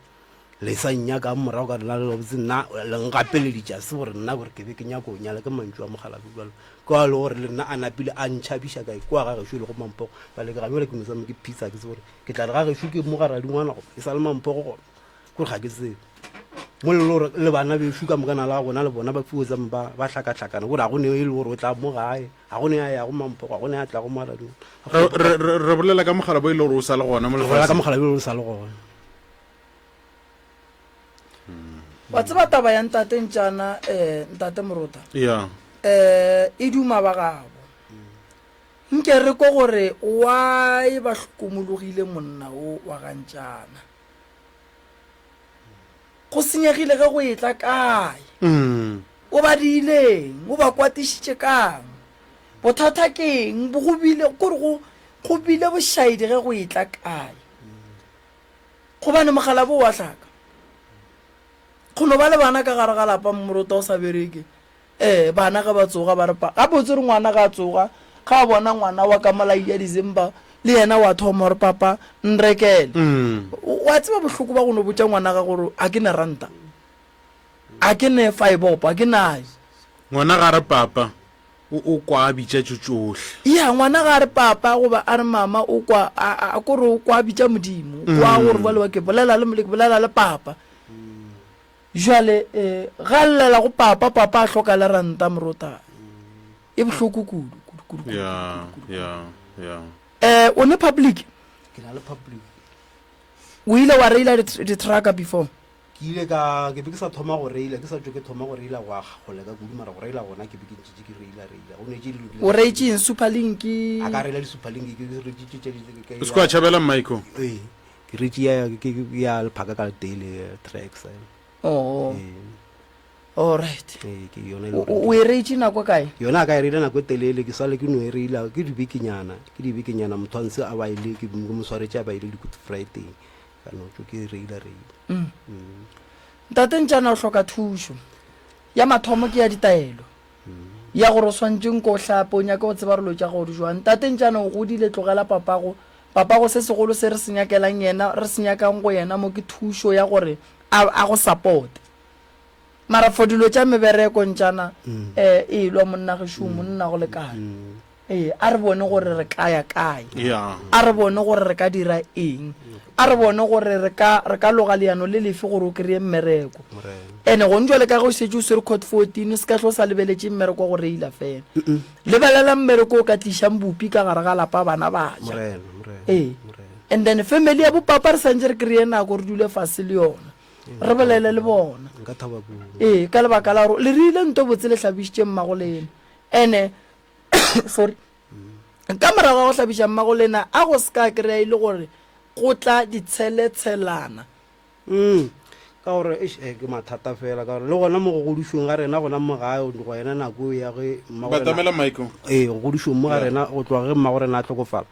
Le sa nnyakang morago ka rena le gabotse nna le ngapeleditša se gore nna gore ke be ke nyako nyala ke mantšu a mogalabi jalo ke wa le gore le nna a napile a ntšhabiša kae kwa ga gešo e lego Mamphogo bjale ke ga bjale ke no tsama ke phitsa ke tse gore ke tla re ga gešo ke mo ga radingwana goba e sa le Mamphogo gona kore ga ke tsebe mo le gore le bana bešo ka moka na la gona le bona ba fiwe tsama ba ba hlakahlakana kore ga go ne e le gore o tla mo gae ga go ne a yago Mamphogo ga go ne a tlago mo radingwana Re, re, re bolela ka mogala bo e le gore o sa le gona mo re bolela ka lefaseng. mogala bo e le gore o sa le gona Wa tseba taba ya ntate Ntšana, eh, ntate Morota? Ya. Eh, e duma ba gabo. Nke re ko gore why ba hlokomologile monna o wa ga Ntšana. Go senyegile ge go etla kae? Mm. O ba diileng? O ba kwatišitše kang? Bothata ke eng? Go bile, kore go, go bile bošaedi ge go etla kae? Gobane mokgalabo o a hlaka. Go no ba le bana ka gare ga lapa mmorota o sa bereke. Ee, bana ge ba tsoga ba re pa. Gape o tsere ngwana ga a tsoga, ga a bona ngwana wa ka molai ya December, le yena wa thoma gore papa nrekele. Wa tseba bohloko ba go no botša ngwana ga gore a ke ne ranta. A ke ne five-opo, a ke nayo. Ngwana ga re papa. O, o kwa a bitša tšo tšohle. Ya, ngwana ga a re papa goba a re mama, o kwa a, a, a kore o kwa a bitša Modimo. O kwa gore bjale wa ke bolela le, ke bolela le papa. Jwale, eh, ga a llela go papa, papa a hloka le ranta morota. E bohloko kudu, kudu, kudu, kudu, Ya, kudu, kudu. ya, ya. Eh, o ne public? Ke na le public. O ile wa reila di-trucka before? Ke ile ka, ke be ke sa thoma go reila, ke sa tšo ke thoma go reila go aga kgole ka kudu, mara go reila gona ke be ke ntšitše ke reila, reila. Go ne tše dilo ke O reitše eng, Superlink? A ka reila di-Superlink, ke reitše tše tša di, ke O se ke wa tšhabela Michael. Ee, ke reitše ya, ke, ke, ya lephaka ka letee le tracks. Oh. Ee. All right. Ee, ke yona e le O, gore o e reitše nako kae? Yona a ka e reila nako e telele, ke sale ke no e reila, ke dibekenyana, ke dibekenyana motho a ntse a ba ile, ke mo swaretše a ba ile di-Good Friday. Ka no tšo ke reila reila. Mm. Ntate Ntšana o hloka thušo. Ya mathomo ke ya ditaelo. Ya gore o swantše nko o hlape, o nyake go tseba rolo tša gago di jwang. Ntate Ntšana o godile, tlogela papago. Papago se segolo se re se nyakelang yena, re se nyakang go yena mo ke thušo ya gore a, a go supporte. Mara for dilo tša mebereko Ntšana, eh, elwa monna gešo, monna go lekane. Ee, a re bone gore re ka ya kae. Yeah. A re bone gore re ka dira eng. A re bone gore re ka, re ka loga leano le lefe gore o kry-e mmereko. Ene gone jwale ka ge o šetše o swere court 14, o se ka hlwa o sa lebeletše mmereko wa go reila fela. Lebelela mmereko o ka tlišang bupi ka gare ga lapa bana ba ja. Ee. And then family ya bopapa re santše re kry-e nako re dule fase le yona. Re bolele le bona. Ee, ka lebaka la gore le rile nto botse le hlabišitše mmago lena. Ene sorry ka morago ga go hlabiša mmago lena a go se ka kry-a e le gore go tla ditsheletshelana Mm. ka gore eish, eh, ke mathata fela ka gore le gona mo go godišweng ga rena gona mo gae go yena nako eo ya ge mmago rena- Batamela Michael. ee go godišweng mo ga rena go tloga ge mmago rena a tlhokofala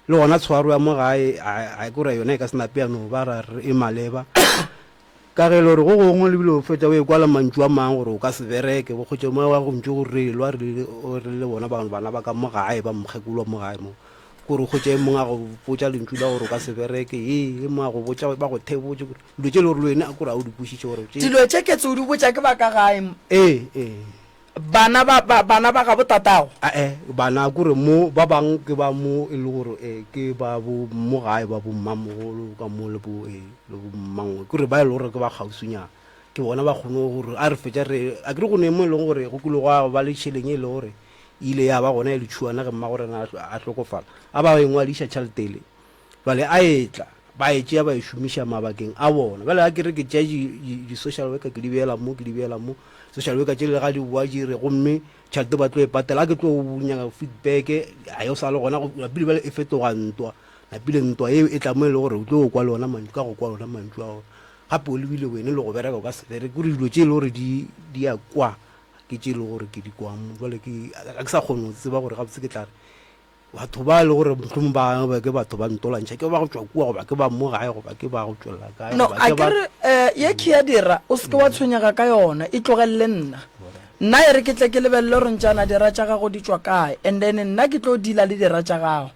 le gona tshwaro ya mo gae a a ke gore yona e ka se nape ya no ba ra re e maleba Ka ge e le gore go gongwe le bile o fetša o ekwa le mantšu a mang gore o ka se bereke, bo kgotše moya wa go ntše go relwa re le re le bona bana ba ka mo gae ba mokgekolo mo gae mo. Kore o hwetša e mongwe a go botša lentšu la gore o ka se bereke, ee, e mongwe a go botša ba go thebotše, kore dilo tše e le gore le wena kore ga o di kwešiše gore tše. Dilo tše ke tse o di botša ke ba ka gae. Ee, ee. Bana ba, ba, bana ba gabo tatago? Ae, bana kore mo, ba bang ke ba mo e le gore eh, ke ba bo mo gae ba bo mmamogolo ka mo le bo eh, le bo mmangwe, kore ba e le gore ke ba kgauswinyana, ke bona ba kgone gore a re fetša re, a ke re go ne mo e leng gore go kile gwa ba le tšheleng e le gore e ile ya ba gona ya letšhuana ge mmagorena a hlokofala, a ba e ngwadiša tšhelete ele. Bjale a etla, ba e tšea ba e šomiša mabakeng a bona. Bjale ga ke re ke tšea di-social worker ke di beela mo, ke di beela mo, social worker tšele ga di boa di re gomme tšhelete ba tlo e patela, ga ke tlo nyaka feedback ga e sa le gona, napile bjale e fetoga ntwa, napile ntwa eo e tla mo e le gore o tlo kwa le ona mantšu, ka go kwa ona mantšu ao, gape o lebile wene le go bereka o ka se bereke, kore dilo tše e le gore di di a kwa ke tše e le gore ke di kwang, jwale ke ga ke sa kgone go tseba gore gabotse ke tla re Batho ba e le gore mohlomong ba ba ke batho ba ntolantšha, ke ba go tšwa kua goba ke ba mo gae goba ke ba go tšwelela kae No, goba a ke ke ba re eh, ye ke ya dira, o se ke wa tshwenyega ka yona, e tlogelele nna. Nna e re ke tle ke lebelele gore ntšana dira tša gago di tšwa kae, and then nna ke tlo deala le dira tša gago.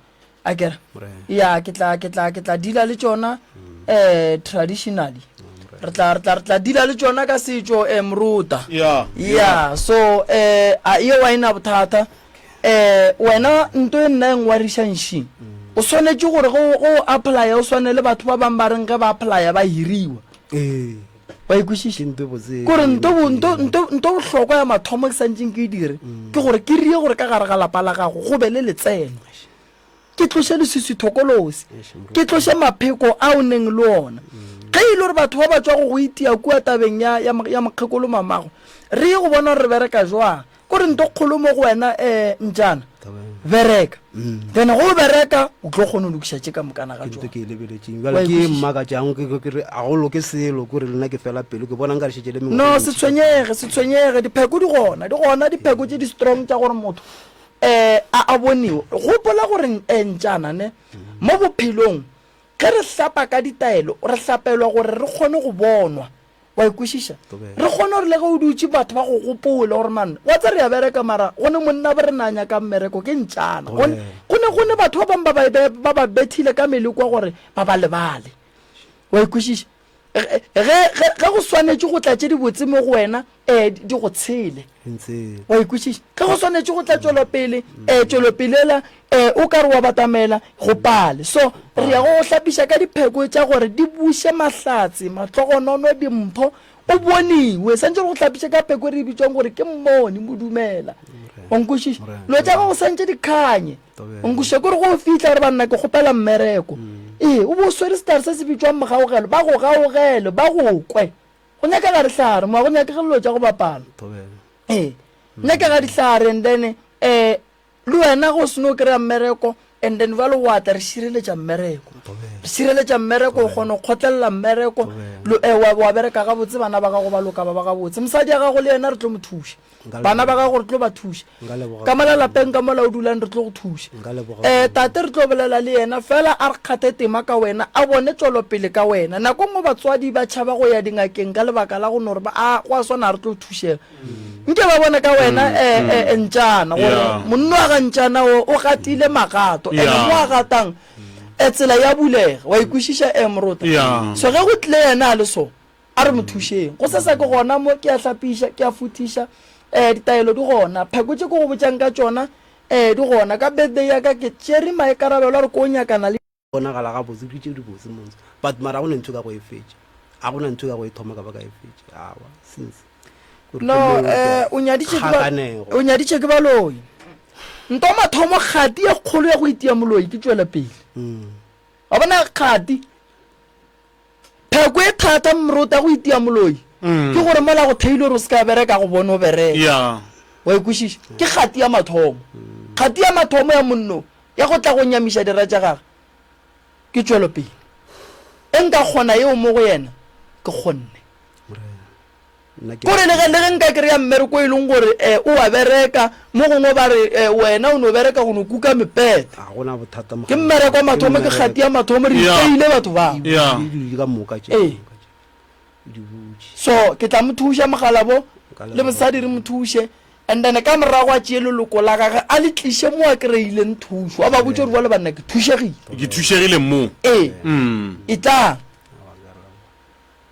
A ke re? Morena. Ya, ke tla, ke tla, ke tla deala le tšona eh, traditionally. Re tla, re tla, re tla deala le tšona ka setšo eh, moruta. Ya, Ya, so eh, a yeo a e na bothata. Eh, wena nto e nna e ngwariša nši. O swanetše gore ge o, ge o applya o swane le batho ba bang ba reng ge ba applya ba hiriwa. Ee. Wa e kwešiša? Ke nto e botse e Kore ke nto bo, e nto, nto, nto bohlokwa ya mathomo ke santšeng ke e dire, ke gore ke rie gore ka gare ga lapa la gago go be le letseno. Ke tloše leswiswi thokolosi, ke tloše mapheko a o neng le ona. Ge e le gore batho ba ba tšwa go go itia kua tabeng ya, ya, ya mokgekolo mamago, re ye go bona gore re bereka jwang. Ko re nto kgolo mo go wena, um ntšana, bereka. Then go o bereka, o tlo kgona go lokiša tše ka mokana ga Ke ntho tšona. ke e lebeletšeng. Wa Bjale e ke e kwešiša? mmakatšang, ke, ke, ke re a go loke selo, ke re le nna ke fela pelo, ke bona nka re šetše le mengwaga No, e se mentši. tshwenyege, se tshwenyege, dipheko di gona, di gona dipheko tše di strong tša gore motho um a a boniwe. Gopola gore um ntšana ne, mo bophelong ge re hlapa ka ditaelo, re hlapelwa gore re kgone go bonwa. Wa e kwešiša? Re kgone gore le ge o dutše batho ba go gopole gore man, wa tse re a bereka mara go ne monna bo re na nyakang mmereko ke ntšana. Go ne go ne go ne batho ba bangwe ba ba ba ba bethile ka melekwa gore ba ba lebale. Wa e kwešiša? Ge ge ge go swanetše go tla tše dibotse mo go wena, um di go tshele. Wa e kwešiša? Ge go swanetše go tla tšwelopele, um tšwelopele ela um o ka re wa batamela go pale. So re ya go go hlapiša ka dipheko tša gore di buše mahlatse, mahlogonono, dimpho, o boniwe. Santše re go hlapiše ka pheko e re e bitšwang gore ke mmoni, modumela. Wa nkwešiša? Dilo tša gago santše di khanye. O nkwešiša? Ke gore go o fihla gore banna ke kgopela mmereko. Ee, o bo o swere sehlare se se bitšwang mogaogelo, ba go gaogele, ba go kwe. Go nyakega dihlare mo, ga go nyakege dilo tša go bapala. Ee, nyakega dihlare and then um le wena ge o seno kry-a mmereko and then jalo wa tla re šireletša mmereko. Re šireletša mmereko, o kgona go kgotlelela mmereko, eh, wa, wa bereka gabotse, bana ba gago ba loka ba ba gabotse. Mosadi ya gago le yena re tlo mo thuša. Bana ba gago re tlo ba thuša. Ka mola lapeng ka mola o dulang re tlo go thuša. Um tate re tlo bolela le yena fela a re kgathe tema ka wena, a bone tšwelopele ka wena. Nako nngwe batswadi ba tšhaba go ya dingakeng ka lebaka la go no re ba a go a swana ga re tlo thušega. Nke ba bone ka wena um um ntšana gore monno wa ga ntšana o o gatile magato ene mo a gatang um tsela ya bulega. Wa e kwešiša um morota? So ge go tlile yena a le so, A re mo thušeng. Go sesa ke gona mo, ke a hlapiša, ke a futhiša. Eh, ditaelo di gona. Pheko tše ke go botšang ka tšona, eh, di gona. Ka birthday ya ka ke tšere maikarabelo a re ko nyakana le. Bonagala gabotse, ke tše dibotse montsho. But mara ga go na ntho e ka go e fetša. Ga go na ntho e ka go e thoma ka ba ka e fetša. Aowa, since. Kore ke No, mo eh, o nyaditše ke ba, kgakanego. o nyaditše ke baloi. Nto mathomo kgati ye kgolo ya go itia moloi ke tšwela pele. Wa bona kgati? Pheko e thata mrota go itia moloi mm. ke gore mola go theile gore o se ka bereka go bone o bereka. Yeah. Wa e kwešiša? Ke kgati ya mathomo. Kgati ya mathomo ya monno ya go tla go nyamiša dira tša gage ke tšwelopele. E nka kgona yeo mo go yena ke kgonne. Kore le ge le ge nka kry-a mmereko e leng gore um o a bereka, mo gongwe ba re um wena o no bereka go no kuka mepete. Ga gona bothata Ke mmereko wa mathomo, ke kgati ya mathomo, re Yeah. ipeile batho bao. Yeah. Di dilo ka moka tše. Ee. ka moka tše. Di butše. So ke tla mo thuša mogalabo Nka le leboga mosadi re mo thuše. And then ka morago a tšee leloko la gage a le tliše mo a kry-ileng thušo, a ba botše gore bjale banna ke thušegile. Ke thušegile mo. Ee, etlang.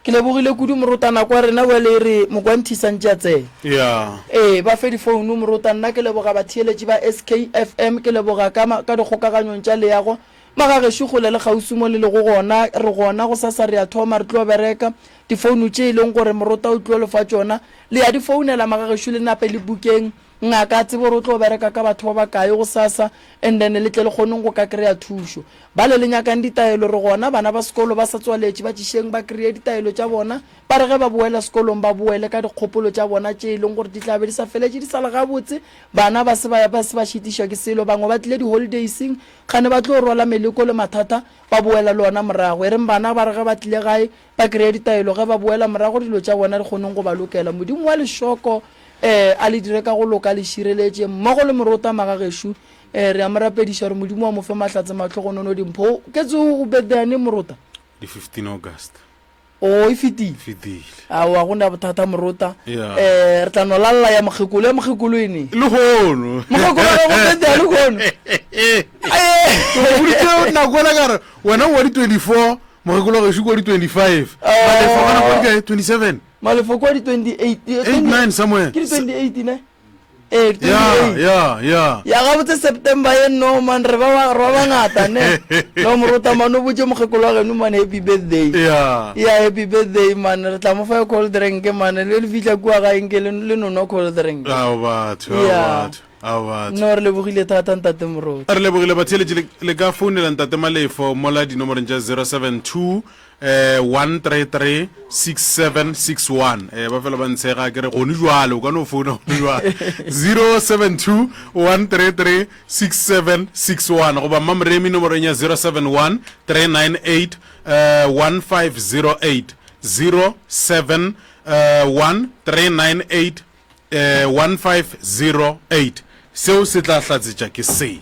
Ke lebogile kudu morota nako ya rena bjale e re Mokwanthi santše a tsena. Yeah. Ee, ba fe difounu morota nna ke leboga batheeletši ba SKFM ke leboga ka ka dikgokaganyong tša leago magagešo kgole le kgauswi mo le lego gona re gona gosasa re a thoma re tlo bereka difounu tše e leng gore morota o tlo le fa tšona le ya di founela magagešo le nape le bukeng Ngaka a tsebe gore o tlo bereka ka batho ba bakae gosasa and then le tle le kgoneng go ka kry-a thušo. Bale le nyakang ditaelo re gona, bana ba sekolo ba sa tswaletše ba tšišeng ba kry-e ditaelo tša bona, ba re ge ba boela sekolong ba boele ka dikgopolo tša bona tše e leng gore di tla be di sa feletše di sa le gabotse, bana ba se ba ba se ba šitišwa ke selo, bangwe ba tlile di-holidays-ing kgane ba tlo rwala meleko le mathata ba boela le ona morago. E reng bana ba re ge ba tlile gae ba kry-e ditaelo ge ba boela morago dilo tša bona di kgoneng go ba lokela. Modimo wa lešoko Ee, a le dire ka go loka, a le šireletše, mmogo le morota magagešo. Ee, re a mo rapediša gore Modimo a mo fe mahlatse, mahlogonono, dimpho. Ke tse o birthday neng morota? Di 15 August. Oh, e fetile. Fetile. Aowa, go na bothata morota. Yeah. Eh, re tla no lalla ya mokgekolo, ya mokgekolo e neng? Lehono. Mokgekolo wa gago birthday ya lehono. Ke go boditše nako ela ka re wena o wa di 24, mokgekolo wa gešo ke wa di 25. Malefo gona kwa di kae? 27. Malefo kwa di 28 8 9 somewhere ke di 28 ne ee di ya 28 ya ya ya gabotse september ye no man re ba re ba bangata ne no morota man o botse mokgekolo wa geno man happy birthday ya ya happy birthday man re tla mo fa cold drink man le le fihla kua gae nke le le no nwa cold drink ao batho ao Ya. batho ao batho no re lebogile thata ntate morota re lebogile batheeletši le- le ka founela ntate malefo mola dinomoreng tša 072 eh 133 6761 eh ba fela ba ntshega ke re gone jwale o ka no founa gone jwale 072 133 6761 goba mmamoremi nomorong ya 071 398 eh 1508 071 398 eh 1508 seo se tla hlatsetša ke se.